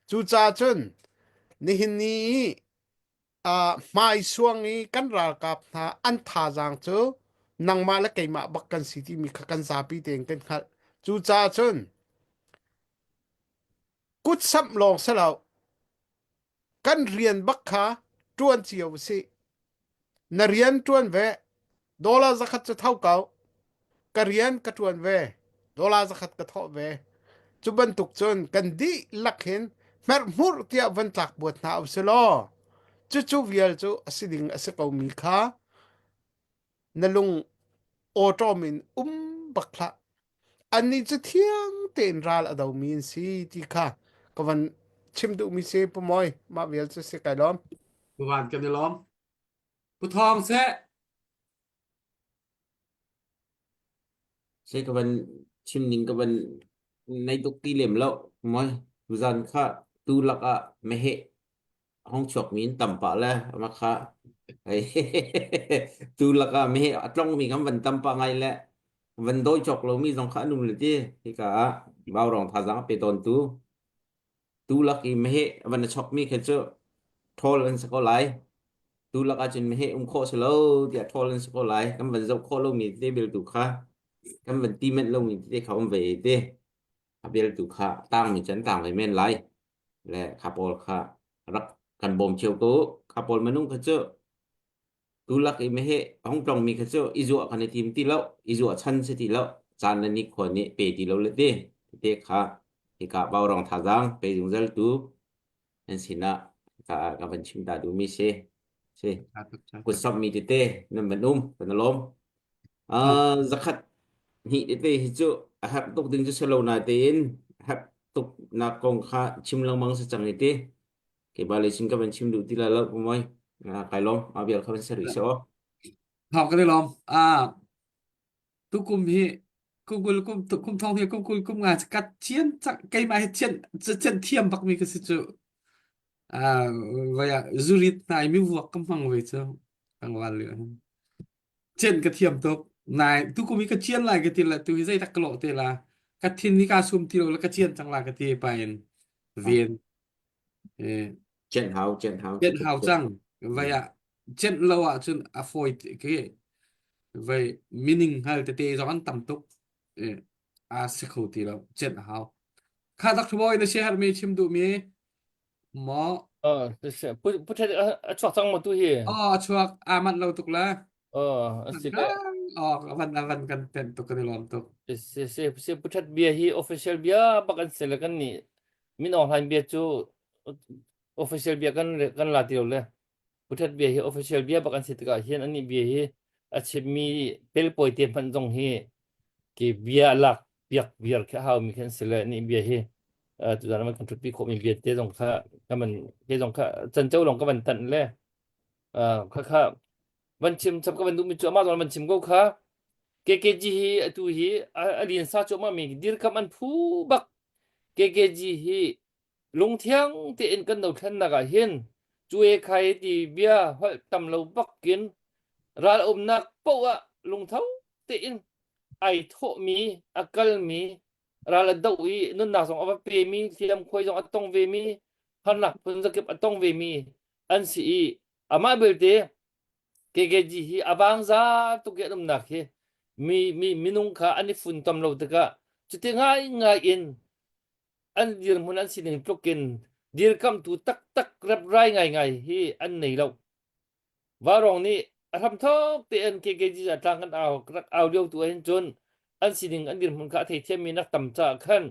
Cucaah cun nihin ni i uh, hmaisuang i kan ralkap hna an thazaang cu nangmah le keimah bak kan si timi kha kan zapi tein kan hngalh. Cucaah cun kutsamh lawng si lo kan rian bak kha ṭuan cio u sih. Na rian ṭuan ve, dollar zakhat cu tho ko. Ka rian ka ṭuan ve, dollar zakhat ka thawh ve. Cu bantuk cun kan dihlak hin hmerhmurh tiah van tlak buat hna u si law, cucu vial cu a si ding a si komi kha na lung awṭawm in um bak hlah. Annih cu thiang tein ral a domi an si ti kha ka van chim duhmi si Pu Mawi mah vial cu si kai lawm. Pu Van kan i lawm. Pu Thawng seh. Se ka van chim ning ka van nei tuk ti lem lo. Mawi tuzan kha tu lak ah meheh hong chuakmi in tam pah le ama kha tu lakah mi a tlongmi kan van tam pah ngai le van dawi cawk lomi zong kha an um le ti hika ah vaurong thazaang a pe tawn tu tu lak i meheh van a chokmi kha cu ṭhawl an si ko lai tu lak ahcun meheh um khawh si lo tiah ṭhawl an si ko lai kan van zoh khawh lomi te bel tu kha kan van ti manh lomi te kha um ve te a bel tu kha tangmi cu an tang ve men lai le kha pawl kha rak. Kan bawm cio ko. Kha pawl minung kha cu tulak i meheh hong tlong mi kha cu i zuah kan i tim ti lo, i zuah chan si ti lo. Caan le nikhua nih pe ti lo le ti. Te kha hika Vaurawng thazaang pe zungzal tu nan sinah ka ka van chim ta duhmi si. Si. Kut sammi tete nan van um kan i lawm. Uh, zakhat hnih tete hi cu a herh tuk ding cu si lo na tein herh tuk nak kong kha chim lengmang si cang i ti. Keimah lei sin ka van chim duh ti la lo moi. Kai lawm. Ma bial kha van seri se aw. Thawk kan i lawm. Ah, tukum hi kumkul kum kum thong hi kumkul kum nga ka cian cak keimah hi cian cian thiam bak mi ka si cu. Ah, vaya zurit hna i mi vuak ka hmang ve cu. Tangwal lio hin. Cian ka thiam tuk. Nai tukum hi ka cian lai ka ti la tu hi zei tak ka lawh te la. Ka thin hi ka sum ti lo la ka cian cang la ka ti pa in ven Cenh hau, cenh hau. Cenh hau cang. Vai ah cenh lo ahcun a fawi khi vai meaning hngal tete zong an tam tuk. A si kho ti lo. Cenh hau. Kha dak bawi na share mi chim duh mi maw? Uh, pu pu a chuak cang maw tu hi? Oh, a chuak. Aa manh lo tuk la. Oh, a si le. Oh, avan avan kan tenh tuk kan i lawm tuk. Si si si pu that bia hi official bia bak an si le kan nih Min Aung Hlaing bia cu official bia kan kan la ti lo le Pu Htet bia hi official bia bak an si tikah hin anih bia hi a chimmi pelpawi te hmanh zong hi ki bia lak piak viar khi a haumi khi an si le nih bia hi tuzan ah kan ṭhutpi khawhmi bia te zong kha ka man te zong kha canco lawng ka van tanh le kha kha van chim chap ka van duhmi cu amah zong van chim ko kha KKG hi atu hi a lian sa cu amah mi dirkam an phu bak KKG hi lungthiang tein kan dothlennak ah hin cu e khai ti bia holh tam lo bakin ral umnak poh ah lungtho tein ai thawhmi a kalmi ral a doh i nunnak zong a va pemi hliamkhuai zong a tong vemi harnak phun zakip a tong vemi an si i amah belte KKG hi a vangza tuk i an umnak hi mi mi minung kha an i funtom lo tikah cuti ngaingai in an dirhmun an sining tluk in dirkamhtu taktak reprai ngaingai hi an nei lo. Vaurawng nih a hramthawk tein KKG ah tlang kan au rak au lio tu ahhin cun an sining an dirhmun kha a theithiammi nak tam caah khan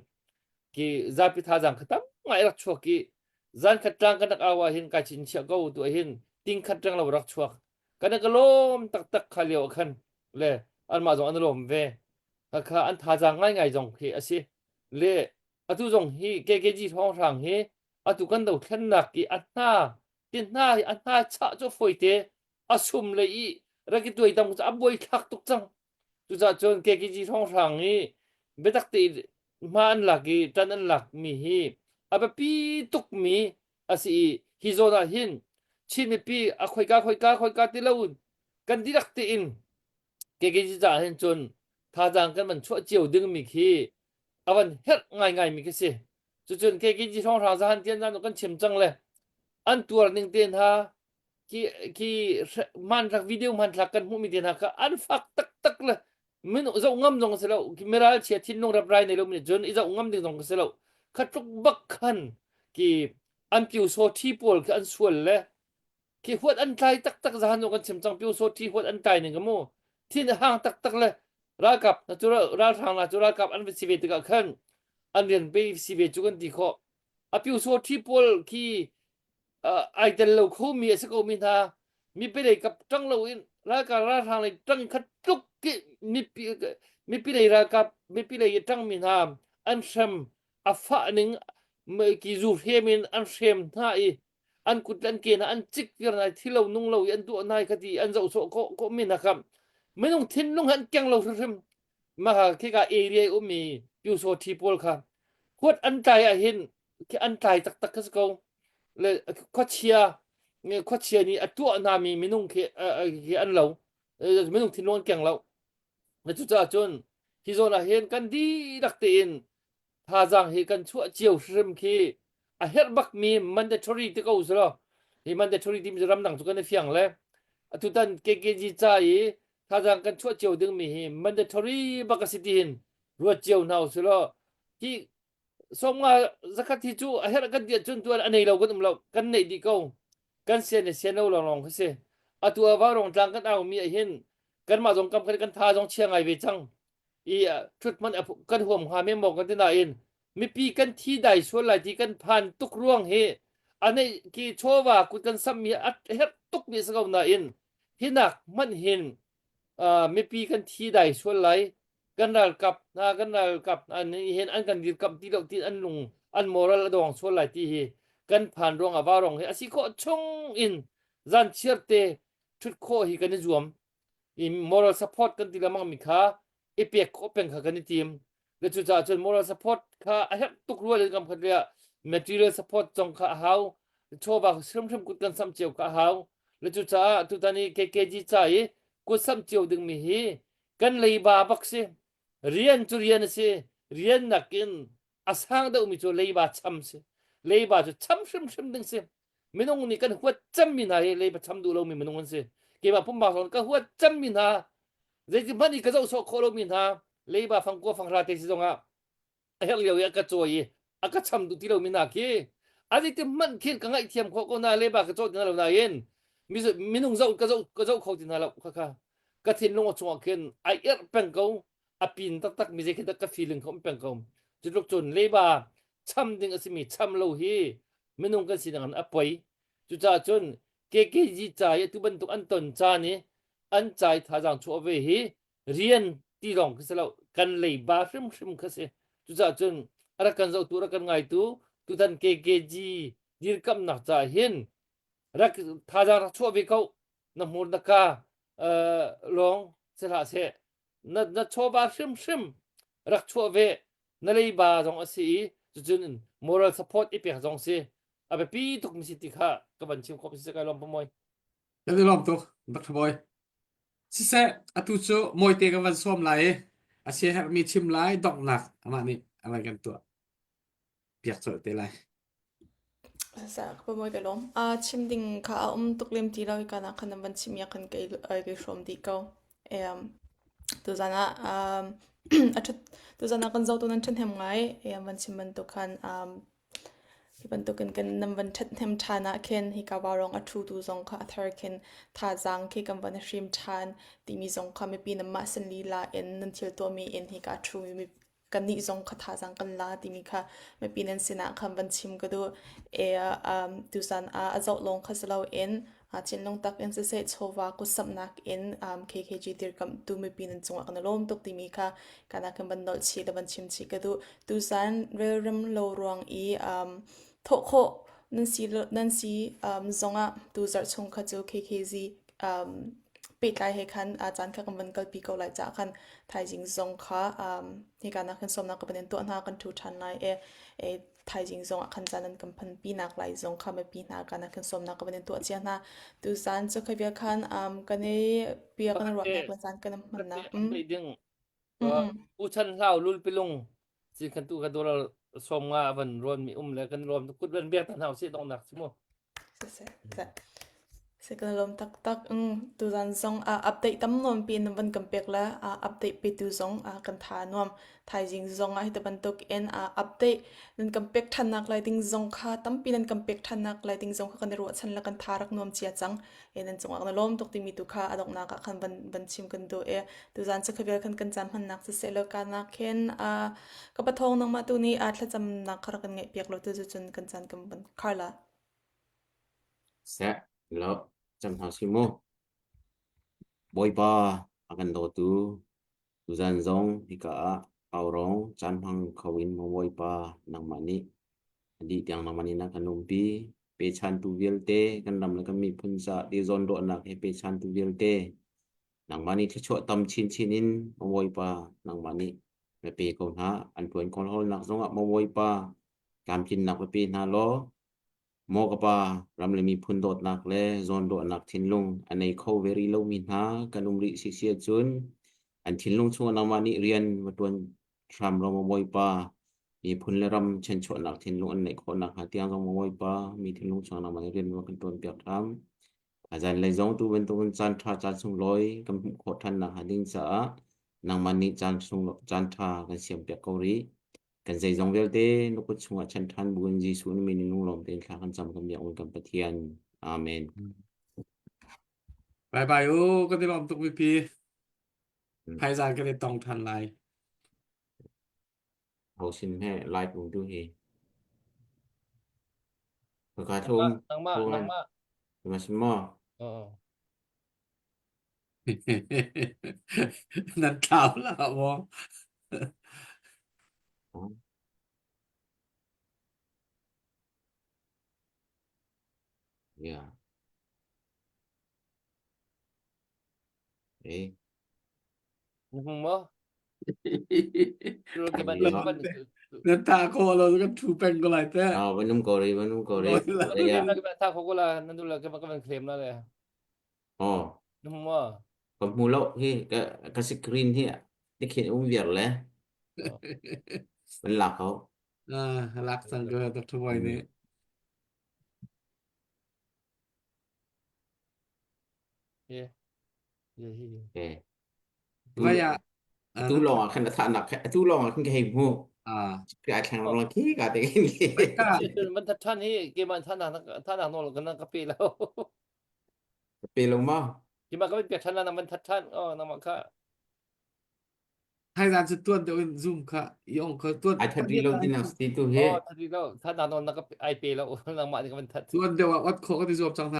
ki zapi thazaang kha tam ngai rak chuak i zan khat tlang kan rak au ah hin kai chinchiah ko tu ah hin ting khat reng lo rak chuak kan ka lawm taktak kha lio ah khan le anmah zong an lawm ve kha an thazaang ngaingai zong khi a si le atu zong hi KKG hrawnghrang hi atu kan dothlennak i a hna ti hna hi a hna chah cu foite a sum le i rak i tuaitam cu a buai thlak tuk cang cucaah cun KKG hrawnghrang i biatak te hma an lak i ṭan an lak mi hi a biapi tuk mi a si i hi zawn ah hin Chin mipi a khoika khoika khoika ti lo kan dihlak tein KKG caah hin cun thazaang kan van chuah cio ding mi khi a van herh ngaingai mi khi si cucun KKG hrawnghrang zahan tian zan kan chim cang le an tuar ning te hna khi khi hmanthlak video hmanthlak kan hmuhmi te hna kha an fak taktak le min zoh ngam zong si lo miral chia thinlung reprai nei lo mi cun i zoh ngam ding zong si lo kha tluk bak khan ki an piu so thi pawl khi an sual le khi huat an tlai taktak zahan kan chim cang piu so thi huat an tlai ning ka mu thin hang taktak le ralkap na cu ralhrang na cu ralkap an va si ve tikah khan an rian pe si ve cu kan ti khawh a piu so thi pawl khi ai tel lo kho mi a si ko mi hna mipi lei kap ṭang lo in ralkap ralhrang lei ṭang khat tluk ki mipi mipi lei ralkap mipi lei i ṭang mi hna an hrem a fah ning ki zu hrem in an hrem hna i an kut le an ke hna an cik viar hna thi lo nung lo i an tuah hna i khati an zoh sawh ko ko mi hna kha minung thinlung han keng lo hrimhrim mah khika area i ummi pyusawthi pawl kha huat an tlai ah hin khi an tlai taktak kha si ko le khuachia khuachia nih a tuah hna mi minung khi khi an lo minung thinlung an keng lo na cucaah cun hi zawn ah hin kan dihlak tein thazaang hi kan chuah cio hrim khi a herh bak mi mandatory ti ko si lo hi mandatory timi cu ramdang cu kan i fiang le atutan KKG ca i thazaang kan chuah cio ding mi hi mandatory bak a si ti hin ruat cio hna usih law hi 50 zakhat hi cu a herh kan ti ahcun tuan a nei lo kan um lo kan neih dih ko. Kan sian le sian lo lawnglawng khi si. Atu ah Vaurawng tlang kan aumi ah hin kanmah zong kam kan tha zong chia ngai ve cang. I ṭhut hmanh kan huam hnga men maw kan ti nain mipi kan thi dai sual lai ti kan phan tuk ruang hi anei ki chawva kut kan sammi a herh tuk mi si ko nain hinak hmanh hin mipi kan thi dai sual lai kan ralkap hna kan ralkap hna nih hin an kan dirkamh ti lo ti an lung an moral a dawng sual lai ti hi kan phan ruang ah vaurawng hi a si khawh chung in zan chiar te ṭhut khawh hi kan i zuam i moral support kan ti lengmang mi kha i pek khawh peng kha kan i tim le cucaah cun moral support kha a herh tuk rua le kam khat le material support zong kha a hau chawva hrimhrim kut kan samh cio kha a hau le cucaah tutan i KKG ca i kut samh cio ding mi hi kan leiba bak si rian cu rian a si rian nakin a sang deuhmi cu leiba cham si leiba cu cham hrimhrim ding si minung nih kan huat cemmi hna hi leiba cham duh lomi minung an si keimah pumpak zong ka huat cemmi hna zeiti hmanh i ka zoh sawh khawh lomi hna leiba fangkua fanghra te si zongah a herh lio i a ka cawi i a ka cham duh ti lomi hna khi a zeiti hmanh khin ka ngaihthiam khawh ko na leiba ka caw ti hna lo nain minung zoh ka zoh ka zoh kho ti hna lo kha kha ka thinlung a chungah khin ai erh peng ko a pin taktak mi zei khi dah ka feeling kha um peng ko cu tluk cun leiba cham ding a simi cham lo hi minung kan sinak in a poi cucaah cun KKG ca i atu bantuk an ton caan i an ca i thazaang chuah ve hi rian ti lawng khi si lo kan leiba hrimhrim kha si cucaah cun a rak kan zohtu rak kan ngaitu tutan KKG dirkamnak caah hin rak thazaang rak chuah ve ko na hmur na ka lawng si hlah seh na na chawva hrimhrim rak chuah ve na leiba zong a si i cucun moral support i pek zong si a biapi tuk mi si ti kha ka van chim khawh si kai lawm pamoy Kan i lawm tuk Dr. Boy. Siseh, atu cu mawite ka van sawm lai i a siaherhmi chim lai donghnak amah nih a van kan tuah piak colh te lai. Ka mawi ka lawm. Chim ding kha a um tuk lem ti lo hika nak khan nan van chim i khan kei kei hrawm dih ko. Tuzan ah a ṭhat tuzan ah kan zohtu nan ṭhahnem ngai. Van chim bantuk khan hi bantukin kan nan van ṭhathnem ṭhan ah khin hika vaurawng a ṭhutu zong kha a thar khin thazaang khi kan van hrim ṭhan timi zong kha mipi nanmah sin lila in nan thil tuahmi in hika a ṭhumi kannih zong kha thazaang kan la timi kha mipi nan sinah khan van chim ka duh. E, um, tuzan ah a zoh lawng kha si loin thinlung tak in siseh chawva kutsamhnak in um, KKG dirkamhtu mipi nan cungah kan i lawm tuk timi kha kana kan van nolh chih le van chim chih ka duh. Tuzan relrem lo ruang i um, thawh khawh nan si nan si um, zongah tu zarh chung kha cu KKG um, pehtlai he khan a caan kha kan van kalpi ko lai caah khan thaizing zong kha um, hika nak khan sawmnak ka van in tuah hna kan ṭhu ṭhan lai e, e thaizing zong ah khan caan an kan phanpi nak lai zong kha mipi hna kan khan sawmnak ka van in tuah cia hna tuzaan cu kha vial khan um, kan i bia kan ruahnak le caan kan hmannak um. ding U chan hlau lul pilung si kan tu ka dollar som nga van ron mi um le kan rom kut van biak ta hna si dong nak si mu Si kan lawm taktak. Tuzan zong ah update tam nawn pi nan van kan pek le update petu zong kan tha nuam. Thaizing zong ah hiti bantuk in update nan kan pek ṭhannak lai ding zong kha tampi nan kan pek ṭhannak lai ding zong kha kan i ruahchan le kan tha rak nuam cia cang. E nan cungah kan i lawm tuk timi tu kha a donghnak ah khan van van chim kan duh i tuzan cu kha vial khan kan caan hmannak siseh law kanak khin ka pathawng nangmah tu nih thlacamnak kha rak kan ngaih piak lo tu cun kan caan kan van khar la. Seh lo cam hna si mu. Bawipa a kan dawtu tuzan zong hika ah Aurong caan hmang kho in maw Bawipa nangmah nih a dih tiang nangmah nih na kan umpi. Pechantu vialte kan ram le kan miphun caah ti zawnruahnak he pechantu vialte nangmah nih thluachuah tam chinchin in maw Bawipa nangmah nih na pe ko hna. An ṭuan kawlhawlnak zongah maw Bawipa tlamtlinnak va pe hna law Maw ka pa, ram le miphun dawtnak le zawnruahnak thinlung a nei kho ve rih lomi hna kan um rih sisi ahcun an thinlung chungah nangmah nih rian va ṭuan hram law maw Bawipa, miphun le ram chanchuahnak thinlung an neih khawh nakhnga tiang zong maw Bawipa, mi thinlung chungah nangmah nih rian va kan ṭuanpiak hram. A zanlei zong tu bantukin caan ṭha caan sunglawi kan hmuh khawh ṭhan nakhnga ding caah nangmah nih caan sung caan ṭha kan siampiak ko rih. Kan zeizong vialte na kut chungah chan ṭhan buin Jesuh na min in lunglawm tein thla kan cam kan biak kan Pathian. Amen. Bye bye u kan i lawm tuk mipi. Phaizan kan i tong than lai. Ho sin he live um tu hi. Ka thum. Nangmah, nangmah. Ma sin mo. Oh. Nan thlau la maw? Yeah. Eh. Mo. Nan ta ko lo kan thu peng ko lai te. Ah, vanum ko ri, vanum ko ri. Ta ko ko la, nan du la ka kan claim la le. Oh. Mo. Ka hmu lo hi ka ka screen hi ni khin um viar le. Van lak ko. Ah, lak sang ko Dr. Boy ni. Yeah. Yeah, yeah. Okay. Vai ah Tu lawng ah khan a thahnak tu lawng ah khan ka hei hmu. Ah. Ka thlang lam khi ka te khin. Man that than hi ke man than nak than nak nol kan ka pe lo. Pe lo ma. Ki ma ka pe than na man that than oh na ma kha. Hai zan cu tuan deuh in zoom kha i ong kha tuan Ai that ri lo din ang sti tu he. Oh that ri lo than na nol na ka ai pe lo nang ma ni ka man that. Tuan deuh ah wat kho ka ti zuam cang hna.